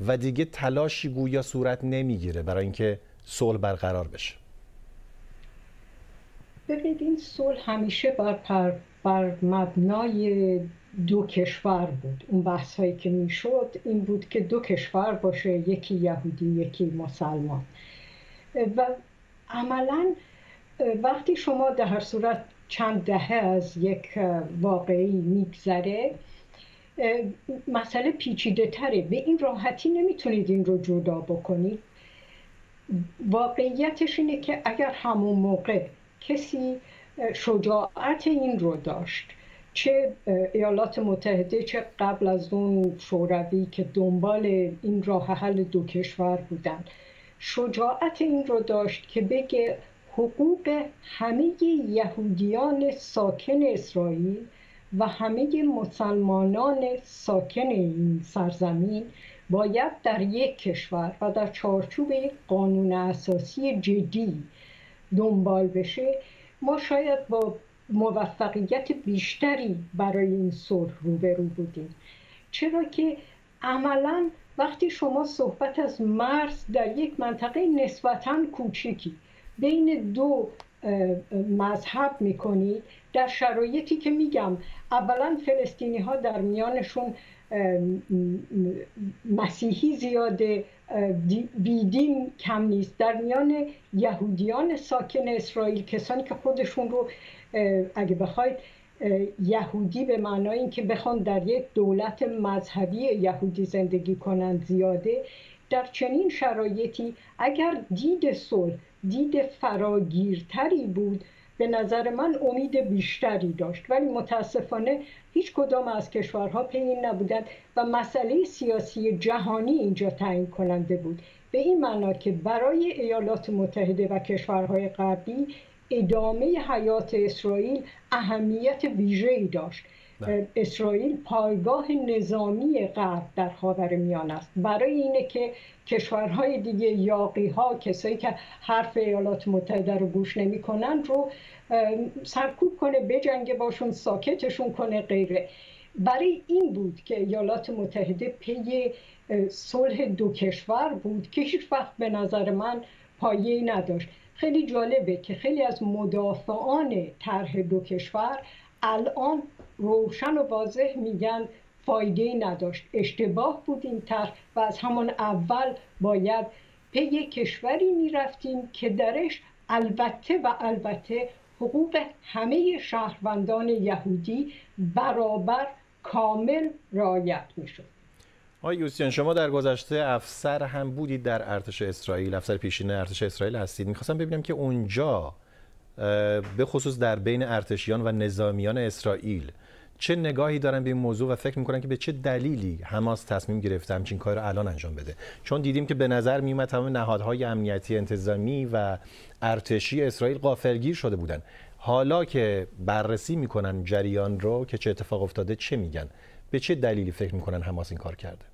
و دیگه تلاشی گویا صورت نمیگیره برای اینکه صلح برقرار بشه. ببینید، این صلح همیشه بر مبنای دو کشور بود. اون بحث هایی که میشد این بود که دو کشور باشه، یکی یهودی یکی مسلمان. و عملاً وقتی شما در هر صورت چند دهه از یک واقعی میگذره، مسئله پیچیده تره. به این راحتی نمیتونید این رو جدا بکنید. واقعیتش اینه که اگر همون موقع کسی شجاعت این رو داشت، چه ایالات متحده چه قبل از اون شوروی که دنبال این راه حل دو کشور بودن، شجاعت این رو داشت که بگه حقوق همه یهودیان ساکن اسرائیل و همه مسلمانان ساکن این سرزمین باید در یک کشور و در چارچوب یک قانون اساسی جدی دنبال بشه، ما شاید با موفقیت بیشتری برای این صلح روبرو بودیم. چرا که عملاً وقتی شما صحبت از مرز در یک منطقه نسبتاً کوچکی بین دو مذهب میکنید، در شرایطی که میگم اولا فلسطینی ها در میانشون مسیحی زیاده، بیدین کم نیست، در میان یهودیان ساکن اسرائیل کسانی که خودشون رو اگه بخواید یهودی به معنای اینکه بخوان در یک دولت مذهبی یهودی زندگی کنند زیاده، در چنین شرایطی اگر دید صلح دید فراگیرتری بود، به نظر من امید بیشتری داشت، ولی متاسفانه هیچ کدام از کشورها پی این نبودند و مسئله سیاسی جهانی اینجا تعیین کننده بود، به این معنا که برای ایالات متحده و کشورهای غربی ادامه حیات اسرائیل اهمیت ویژه‌ای داشت. اسرائیل پایگاه نظامی غرب در خاورمیانه است. برای اینه که کشورهای دیگه، یاغی‌ها، کسایی که حرف ایالات متحده رو گوش نمی‌کنن رو سرکوب کنه، بجنگه باشون، ساکتشون کنه، غیره. برای این بود که ایالات متحده پی صلح دو کشور بود که هیچ وقت به نظر من پایه‌ای نداشت. خیلی جالبه که خیلی از مدافعان طرح دو کشور الان روشن و واضح میگن فایده‌ای نداشت، اشتباه بود این طرح و از همان اول باید پی کشوری میرفتیم که درش البته و البته حقوق همه شهروندان یهودی برابر کامل رعایت میشد. آقای یوسیان، شما در گذشته افسر هم بودید در ارتش اسرائیل، افسر پیشین ارتش اسرائیل هستید. میخواستم ببینم که اونجا به خصوص در بین ارتشیان و نظامیان اسرائیل چه نگاهی دارن به این موضوع و فکر میکنن که به چه دلیلی حماس تصمیم گرفته همچین کار رو الان انجام بده؟ چون دیدیم که به نظر میومد تمام نهادهای امنیتی، انتظامی و ارتشی اسرائیل غافلگیر شده بودن. حالا که بررسی میکنن جریان رو که چه اتفاق افتاده، چه میگن؟ به چه دلیلی فکر میکنن حماس این کار کرده؟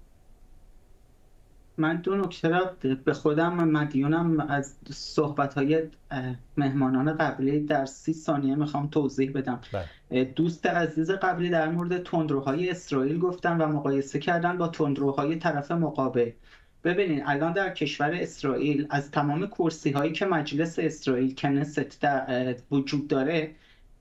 من دو نکته را به خودم مدیونم از صحبت‌های مهمانان قبلی در 30 ثانیه میخوام توضیح بدم. دوست عزیز قبلی در مورد تندروهای اسرائیل گفتن و مقایسه کردن با تندروهای طرف مقابل. ببینین الان در کشور اسرائیل از تمام کرسی‌هایی که مجلس اسرائیل کنست در وجود داره،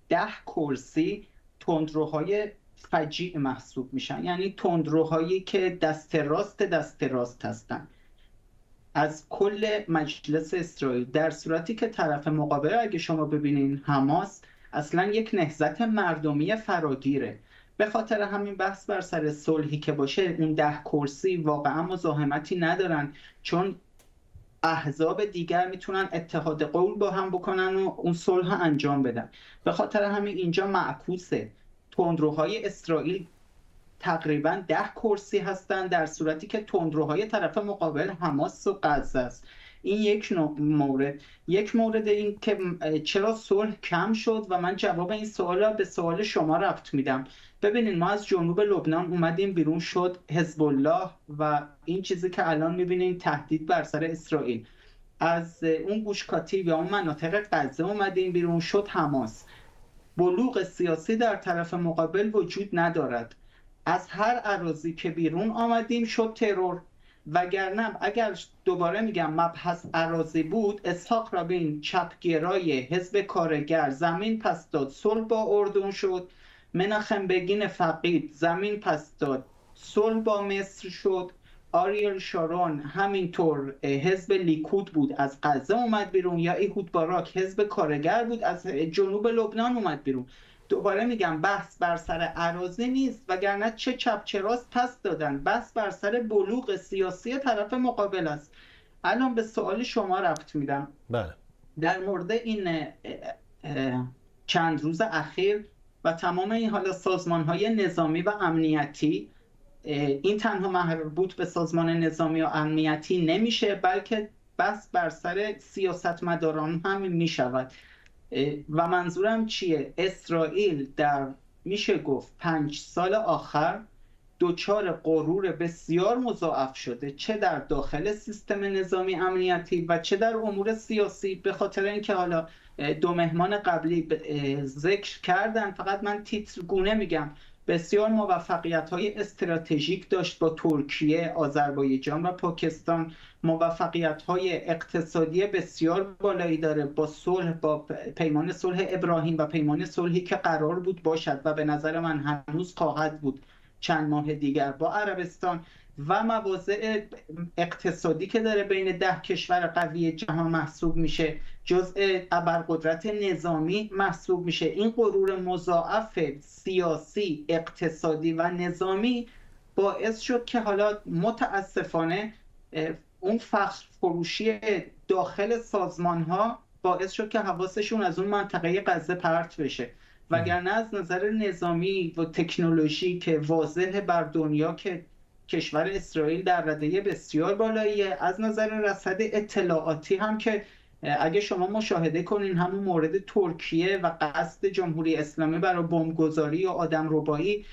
10 کرسی تندروهای فجیع محسوب میشن، یعنی تندروهایی که دست راست دست راست هستن از کل مجلس اسرائیل، در صورتی که طرف مقابل اگه شما ببینین حماس اصلا یک نهضت مردمی فراگیره. به خاطر همین بحث بر سر صلحی که باشه اون 10 کرسی واقعا مزاحمتی ندارن، چون احزاب دیگر میتونن اتحاد قول با هم بکنن و اون صلح انجام بدن. به خاطر همین اینجا معکوسه، تندروهای اسرائیل تقریبا 10 کرسی هستند، در صورتی که تندروهای طرف مقابل حماس و غزه است. این یک مورد. یک مورد این که چرا صلح کم شد و من جواب این سوال را به سوال شما ربط میدم. ببینین ما از جنوب لبنان اومدیم بیرون، شد حزب الله و این چیزی که الان میبینین تهدید بر سر اسرائیل. از اون گوشکاتی یا اون مناطق غزه اومدیم بیرون، شد حماس. بلوغ سیاسی در طرف مقابل وجود ندارد. از هر اراضی که بیرون آمدیم شد ترور. وگرنه اگر دوباره میگم مبحث اراضی بود، اسحاق رابین چپگرای حزب کارگر زمین پس داد، صلح با اردن شد. مناخم بگین فقید زمین پس داد، صلح با مصر شد. آریل شارون همینطور حزب لیکود بود، از غزه اومد بیرون. یا ایهود باراک حزب کارگر بود، از جنوب لبنان اومد بیرون. دوباره میگم بحث بر سر اراضی نیست، وگرنه چه چپ چه راست پس دادن. بحث بر سر بلوغ سیاسی طرف مقابل است. الان به سوال شما ربط میدم. بله. در مورد این چند روز اخیر و تمام این حالا سازمان‌های نظامی و امنیتی، این تنها مربوط به سازمان نظامی و امنیتی نمیشه، بلکه بحث بر سر سیاستمداران هم میشود. و منظورم چیه؟ اسرائیل در میشه گفت 5 سال آخر دچار غرور بسیار مضاعف شده، چه در داخل سیستم نظامی امنیتی و چه در امور سیاسی. به خاطر اینکه حالا دو مهمان قبلی ذکر کردن، فقط من تیتر گونه میگم، بسیار موفقیت‌های استراتژیک داشت با ترکیه، آذربایجان و پاکستان، موفقیت‌های اقتصادی بسیار بالایی داره با صلح، با پیمان صلح ابراهیم و پیمان صلحی که قرار بود باشد و به نظر من هنوز خواهد بود چند ماه دیگر با عربستان، و مواضع اقتصادی که داره بین 10 کشور قوی جهان محسوب میشه، جزء ابرقدرت نظامی محسوب میشه. این غرور مضاعف سیاسی، اقتصادی و نظامی باعث شد که حالا متاسفانه اون فخر فروشی داخل سازمان ها باعث شد که حواسشون از اون منطقه غزه پرت بشه، وگرنه از نظر نظامی و تکنولوژی که واضح بر دنیا که کشور اسرائیل در رده بسیار بالاییه. از نظر رصد اطلاعاتی هم که اگه شما مشاهده کنین همون مورد ترکیه و قصد جمهوری اسلامی برای بمبگذاری و آدم ربایی،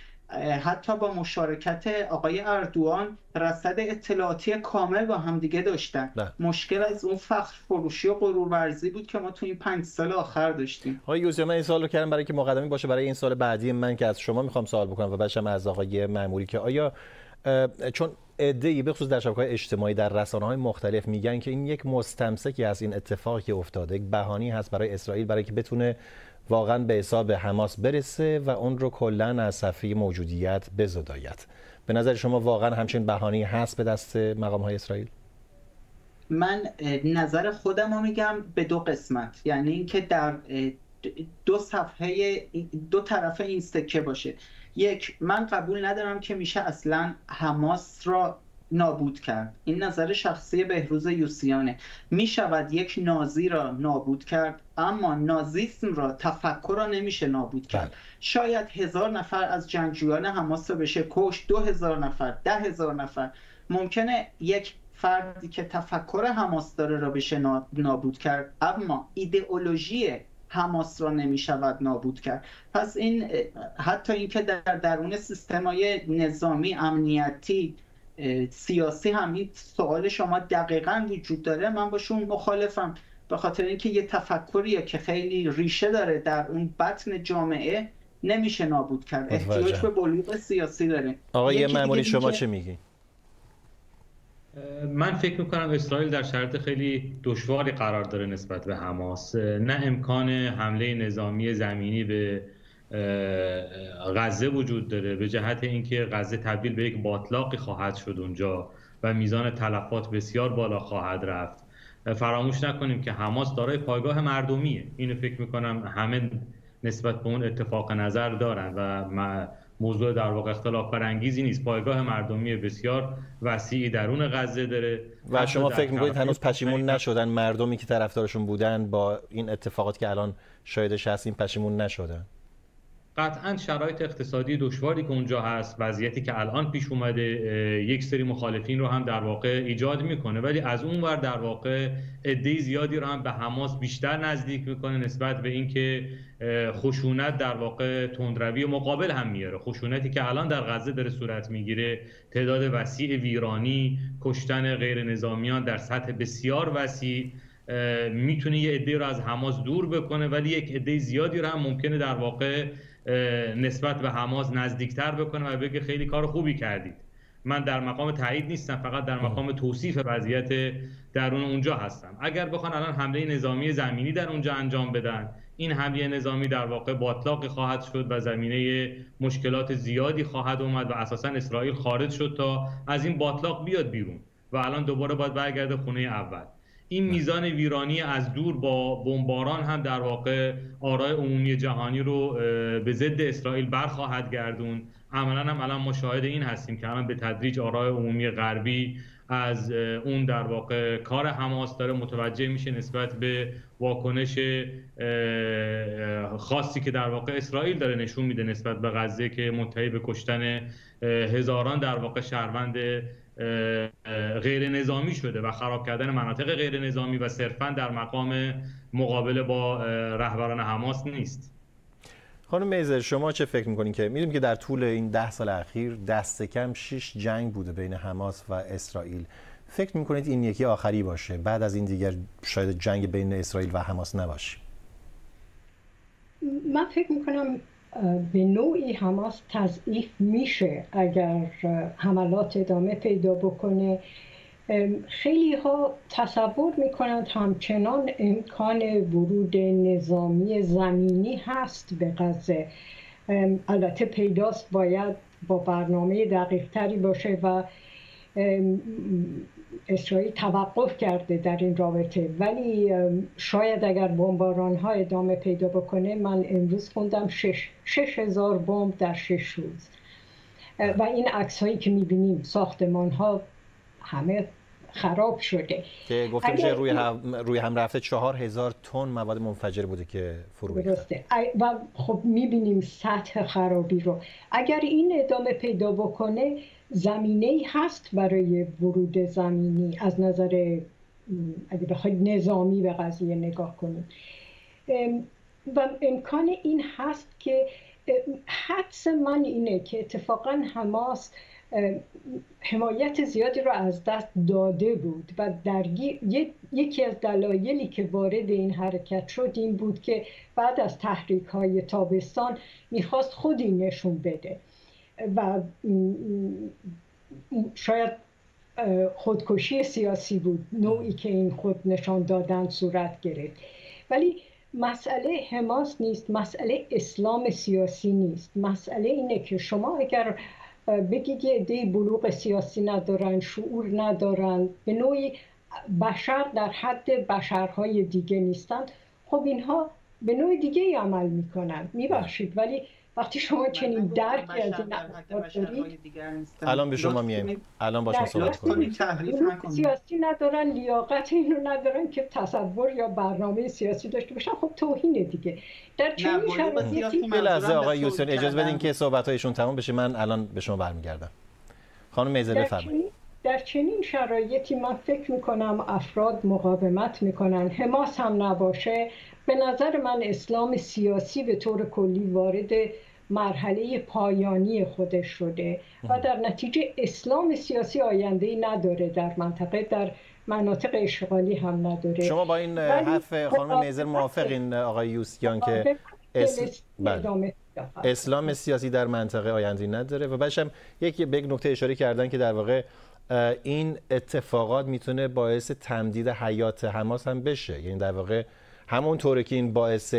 حتی با مشارکت آقای اردوغان رصد اطلاعاتی کامل با هم دیگه داشتن. مشکل از اون فخر فروشی و غرور ورزی بود که ما تو این 5 سال آخر داشتیم. آقای یوسیان، من این سوال رو کردم برای که مقدمی باشه برای این سال بعدی من که از شما میخوام سوال بکنم و بعدش هم از آقای معموری، که آیا چون عده‌ای به خصوص در شبکه‌های اجتماعی در رسانه‌های مختلف میگن که این یک مستمسکی از این اتفاقی که افتاده، یک بهانه‌ای هست برای اسرائیل برای که بتونه واقعا به حساب حماس برسه و اون رو کلا از صفحه موجودیت بزداید. به نظر شما واقعا همچین بهانه‌ای هست به دست مقام‌های اسرائیل؟ من نظر خودم رو میگم به دو قسمت، یعنی اینکه در دو صفحه دو طرف این سکه باشه. یک، من قبول ندارم که میشه اصلا حماس را نابود کرد. این نظر شخصی بهروز یوسیانه. میشود یک نازی را نابود کرد، اما نازیسم را، تفکر را نمیشه نابود کرد. شاید 1000 نفر از جنگجویان حماس را بشه کشت، 2000 نفر، 10000 نفر. ممکنه یک فردی که تفکر حماس داره را بشه نابود کرد، اما ایدئولوژی حماس را نمیشود نابود کرد. پس این حتی اینکه در درون سیستم‌های نظامی، امنیتی، سیاسی هم این سوال شما دقیقاً وجود داره، من باشون مخالفم، به خاطر اینکه یه تفکریه که خیلی ریشه داره در اون بطن جامعه، نمیشه نابود کرد. احتیاج به بلوغ سیاسی داره. آقای معموری شما چه میگی؟ من فکر میکنم اسرائیل در شرایط خیلی دشواری قرار داره نسبت به حماس. نه امکان حمله نظامی زمینی به غزه وجود داره، به جهت اینکه غزه تبدیل به یک باطلاقی خواهد شد اونجا و میزان تلفات بسیار بالا خواهد رفت. فراموش نکنیم که حماس دارای پایگاه مردمیه. اینو فکر میکنم همه نسبت به اون اتفاق نظر دارن و موضوع در واقع اختلاف برانگیزی نیست. پایگاه مردمی بسیار وسیعی درون غزه داره و شما فکر میکنید هنوز پشیمون نشدن مردمی که طرفدارشون بودن با این اتفاقات که الان شاهدش هستیم پشیمون نشدن؟ قطعا شرایط اقتصادی دشواری که اونجا هست، وضعیتی که الان پیش اومده، یک سری مخالفین رو هم در واقع ایجاد میکنه، ولی از اون ور در واقع عده زیادی رو هم به حماس بیشتر نزدیک میکنه نسبت به اینکه خشونت در واقع تندروی مقابل هم میاره. خشونتی که الان در غزه داره صورت میگیره، تعداد وسیع ویرانی، کشتن غیر نظامیان در سطح بسیار وسیع، میتونه یه عده رو از حماس دور بکنه، ولی یک عده زیادی رو هم ممکنه در واقع نسبت به حماس نزدیکتر بکنه و بگه خیلی کار خوبی کردید. من در مقام تایید نیستم، فقط در مقام توصیف وضعیت درون اونجا هستم. اگر بخوان الان حمله نظامی زمینی در اونجا انجام بدن، این حمله نظامی در واقع باطلاقی خواهد شد و زمینه مشکلات زیادی خواهد اومد و اساسا اسرائیل خارج شد تا از این باطلاق بیاد بیرون و الان دوباره باید برگرده خونه اول. این میزان ویرانی از دور با بمباران هم در واقع آرای عمومی جهانی رو به ضد اسرائیل برخواهد گردون. عملاً هم الان مشاهده این هستیم که الان به تدریج آرای عمومی غربی از اون در واقع کار حماس داره متوجه میشه نسبت به واکنش خاصی که در واقع اسرائیل داره نشون میده نسبت به غزه که منتهی به کشتن هزاران در واقع شهروند غیر نظامی شده و خراب کردن مناطق غیر نظامی و صرفاً در مقام مقابله با رهبران حماس نیست. خانم میزر، شما چه فکر میکنین که میدونیم که در طول این 10 سال اخیر دست کم 6 جنگ بوده بین حماس و اسرائیل. فکر میکنید این یکی آخری باشه؟ بعد از این دیگر شاید جنگ بین اسرائیل و حماس نباشه؟ من فکر میکنم به نوعی حماس تضعیف میشه اگر حملات ادامه پیدا بکنه. خیلی ها تصور میکنند همچنان امکان ورود نظامی زمینی هست به غزه. البته پیداست باید با برنامه دقیق تری باشه و اسرائیل توقف کرده در این رابطه، ولی شاید اگر بمباران ها ادامه پیدا بکنه، من امروز خوندم 6000 بمب در 6 روز و این عکس هایی که میبینیم ساختمان ها همه خراب شده که گفته میشه روی هم رفته 4000 تن مواد منفجر بوده که فرو ریخته و خب میبینیم سطح خرابی رو. اگر این ادامه پیدا بکنه زمینه‌ای هست برای ورود زمینی از نظر اگه بخواید نظامی به قضیه نگاه کنیم و امکان این هست که حدس من اینه که اتفاقا حماس حمایت زیادی رو از دست داده بود و یکی از دلایلی که وارد این حرکت شد این بود که بعد از تحریک‌های تابستان میخواست خودی نشون بده و شاید خودکشی سیاسی بود نوعی که این خود نشان دادن صورت گرفت. ولی مسئله حماس نیست، مسئله اسلام سیاسی نیست. مسئله اینه که شما اگر بگید یه عده‌ای بلوغ سیاسی ندارن، شعور ندارن، به نوعی بشر در حد بشرهای دیگه نیستن، خب اینها به نوع دیگه ای عمل میکنن. میبخشید ولی وقتی شما چنین درکی از این افراد دارید، الان به شما میایم، الان با شما صحبت کنیم. سیاسی ندارن، لیاقت اینو ندارن که تصور یا برنامه سیاسی داشته باشن، خب توهینه دیگه. در چنین شرایطی یه لحظه آقای یوسف اجازه بدین که صحبت‌هایشون تمام بشه، من الان به شما برمیگردم. خانم میزر بفرمایید. در چنین شرایطی من فکر میکنم افراد مقاومت میکنن، حماس هم نباشه. به نظر من اسلام سیاسی به طور کلی وارد مرحله پایانی خودش شده و در نتیجه اسلام سیاسی آینده‌ای نداره در منطقه، در مناطق اشغالی هم نداره. شما با این حرف خانم میزر موافقین آقای یوسیان که اسلام سیاسی در منطقه آینده‌ای نداره؟ و بعدش هم یک نکته اشاره کردن که در واقع این اتفاقات میتونه باعث تمدید حیات حماس هم بشه، یعنی در واقع همونطوری که این باعث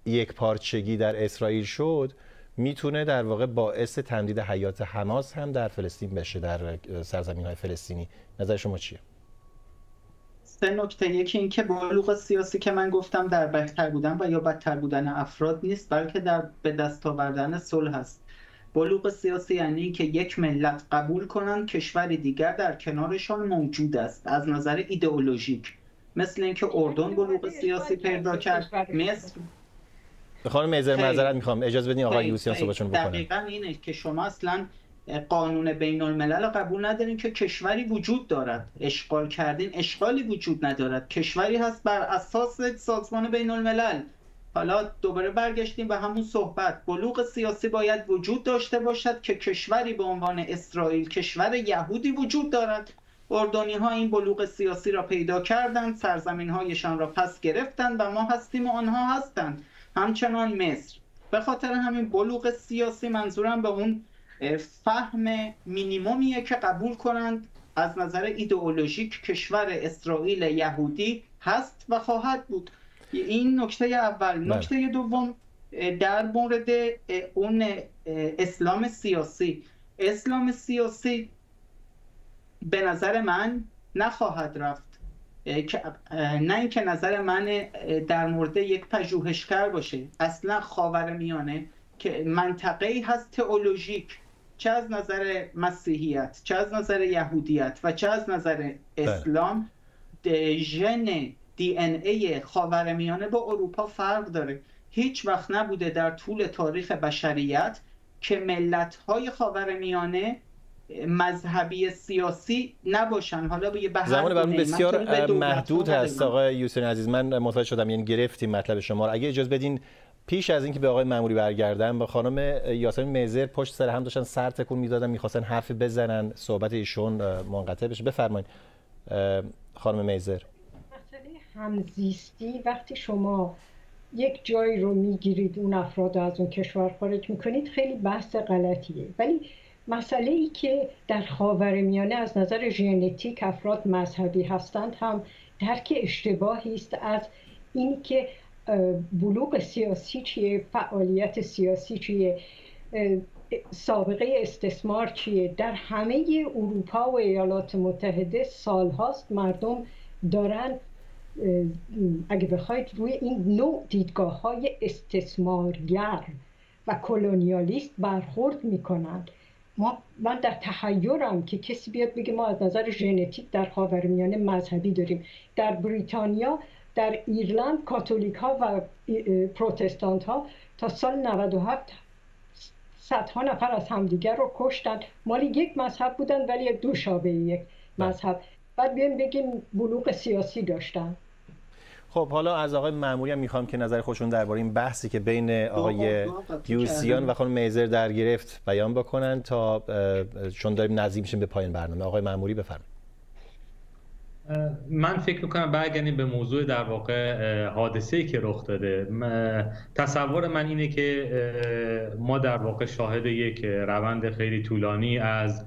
یک پارچگی در اسرائیل شد، میتونه در واقع باعث تمدید حیات حماس هم در فلسطین بشه، در سرزمین‌های فلسطینی. نظر شما چیه؟ سه نکته. یکی این که بلوغ سیاسی که من گفتم در بهتر بودن و یا بدتر بودن افراد نیست، بلکه در به دست آوردن صلح هست. بلوغ سیاسی یعنی که یک ملت قبول کنند کشور دیگر در کنارشان موجود است از نظر ایدئولوژیک، مثل اینکه اردن بلوغ سیاسی پیدا کرد، مصر. خانم میزر معذرت میخوام، اجازه بدین آقای یوسیان صحبتشون بکنن. دقیقاً اینه که شما اصلا قانون بین الملل قبول ندارین که کشوری وجود دارد، اشغال کردین، اشغالی وجود ندارد، کشوری هست بر اساس سازمان بین الملل. حالا دوباره برگشتیم به همون صحبت، بلوغ سیاسی باید وجود داشته باشد که کشوری به عنوان اسرائیل، کشور یهودی وجود دارد. اردنی ها این بلوغ سیاسی را پیدا کردند، سرزمین هایشان را پس گرفتند و ما هستیم و آنها هستند. همچنان مصر. به خاطر همین بلوغ سیاسی منظورم به اون فهم مینیمومیه که قبول کنند از نظر ایدئولوژیک کشور اسرائیل یهودی هست و خواهد بود. این نکته اول. نکته دوم در مورد اون اسلام سیاسی. اسلام سیاسی به نظر من نخواهد رفت، نه اینکه نظر من در مورد یک پژوهشگر باشه، اصلا خاورمیانه که منطقه‌ای هست تئولوژیک، چه از نظر مسیحیت، چه از نظر یهودیت و چه از نظر اسلام، ژن دی ان ای خاورمیانه با اروپا فرق داره. هیچ وقت نبوده در طول تاریخ بشریت که ملت‌های خاورمیانه مذهبی سیاسی نباشن. حالا به زمان برنامه بسیار محدود هست آقای یوسف عزیز، من متوجه شدم، یعنی گرفتیم مطلب شما رو. اگه اجازه بدین پیش از اینکه به آقای ماموری برگردم، با خانم یاسمین میزر پشت سر هم داشتن سر تکون میدادن، میخواستن حرف بزنن، صحبت ایشون منقطع بشه. بفرمایید خانم میزر. مسئله همزیستی، وقتی شما یک جایی رو میگیرید اون افراد رو از اون کشور خارج میکنید، خیلی بحث غلطیه. ولی مسئله ای که در خاورمیانه از نظر ژنتیک افراد مذهبی هستند هم درک اشتباهی است از این که بلوغ سیاسی چیه، فعالیت سیاسی چیه، سابقه استثمار چیه. در همه اروپا و ایالات متحده سالهاست مردم دارن اگه بخواید روی این نوع دیدگاه های استثمارگر و کلونیالیست برخورد میکنند. من در تحیرم که کسی بیاد بگه ما از نظر ژنتیک در خاورمیانه مذهبی داریم. در بریتانیا، در ایرلند کاتولیک ها و پروتستانت ها تا سال 97 صدها نفر از همدیگر رو کشتن، مال یک مذهب بودن ولی دو شابه یک مذهب. بعد بیایم بگیم بلوغ سیاسی داشتن. خب حالا از آقای مأموری هم میخوام که نظر خودشون درباره این بحثی که بین آقای یوسیان و خانم میزر در گرفت بیان بکنن، تا چون داریم نزدیک میشیم به پایان برنامه. آقای مأموری بفرمایید. من فکر میکنم برگردیم به موضوع در واقع حادثه‌ای که رخ داده. تصور من اینه که ما در واقع شاهد یک روند خیلی طولانی از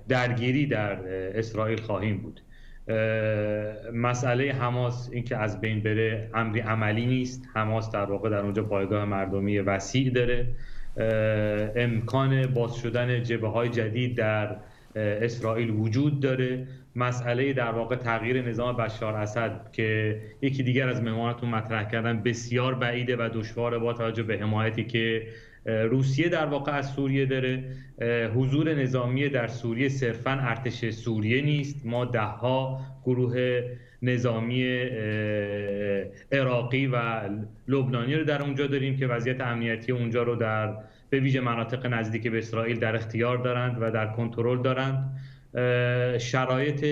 درگیری در اسرائیل خواهیم بود. مسئله حماس اینکه از بین بره امری عملی نیست. حماس در واقع در اونجا پایگاه مردمی وسیع داره. امکان باز شدن جبهه‌های جدید در اسرائیل وجود داره. مسئله در واقع تغییر نظام بشار اسد که یکی دیگر از مهماناتون مطرح کردن بسیار بعیده و دشواره با توجه به حمایتی که روسیه در واقع از سوریه داره. حضور نظامی در سوریه صرفاً ارتش سوریه نیست. ما دهها گروه نظامی عراقی و لبنانی رو در اونجا داریم که وضعیت امنیتی اونجا رو در به ویژه مناطق نزدیک به اسرائیل در اختیار دارند و در کنترل دارند. شرایط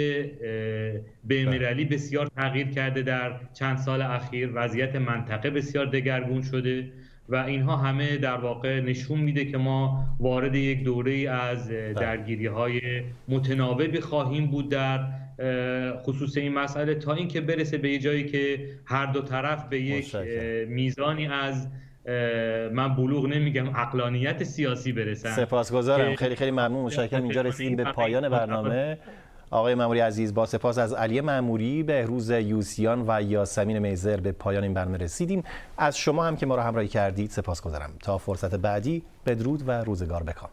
بین‌المللی بسیار تغییر کرده در چند سال اخیر، وضعیت منطقه بسیار دگرگون شده و اینها همه در واقع نشون میده که ما وارد یک دوره از درگیری‌های متناوبی خواهیم بود در خصوص این مسئله، تا اینکه برسه به یه جایی که هر دو طرف به یک میزانی از من بلوغ نمیگم عقلانیت سیاسی برسن. سپاسگزارم، خیلی خیلی ممنون، متشکرم. اینجا رسیدیم به پایان برنامه. آقای مأموری عزیز، با سپاس از علی مأموری، بهروز یوسیان و یاسمین میزر به پایان این برنامه رسیدیم. از شما هم که ما را همراهی کردید سپاسگزارم. تا فرصت بعدی، بدرود و روزگار بکام.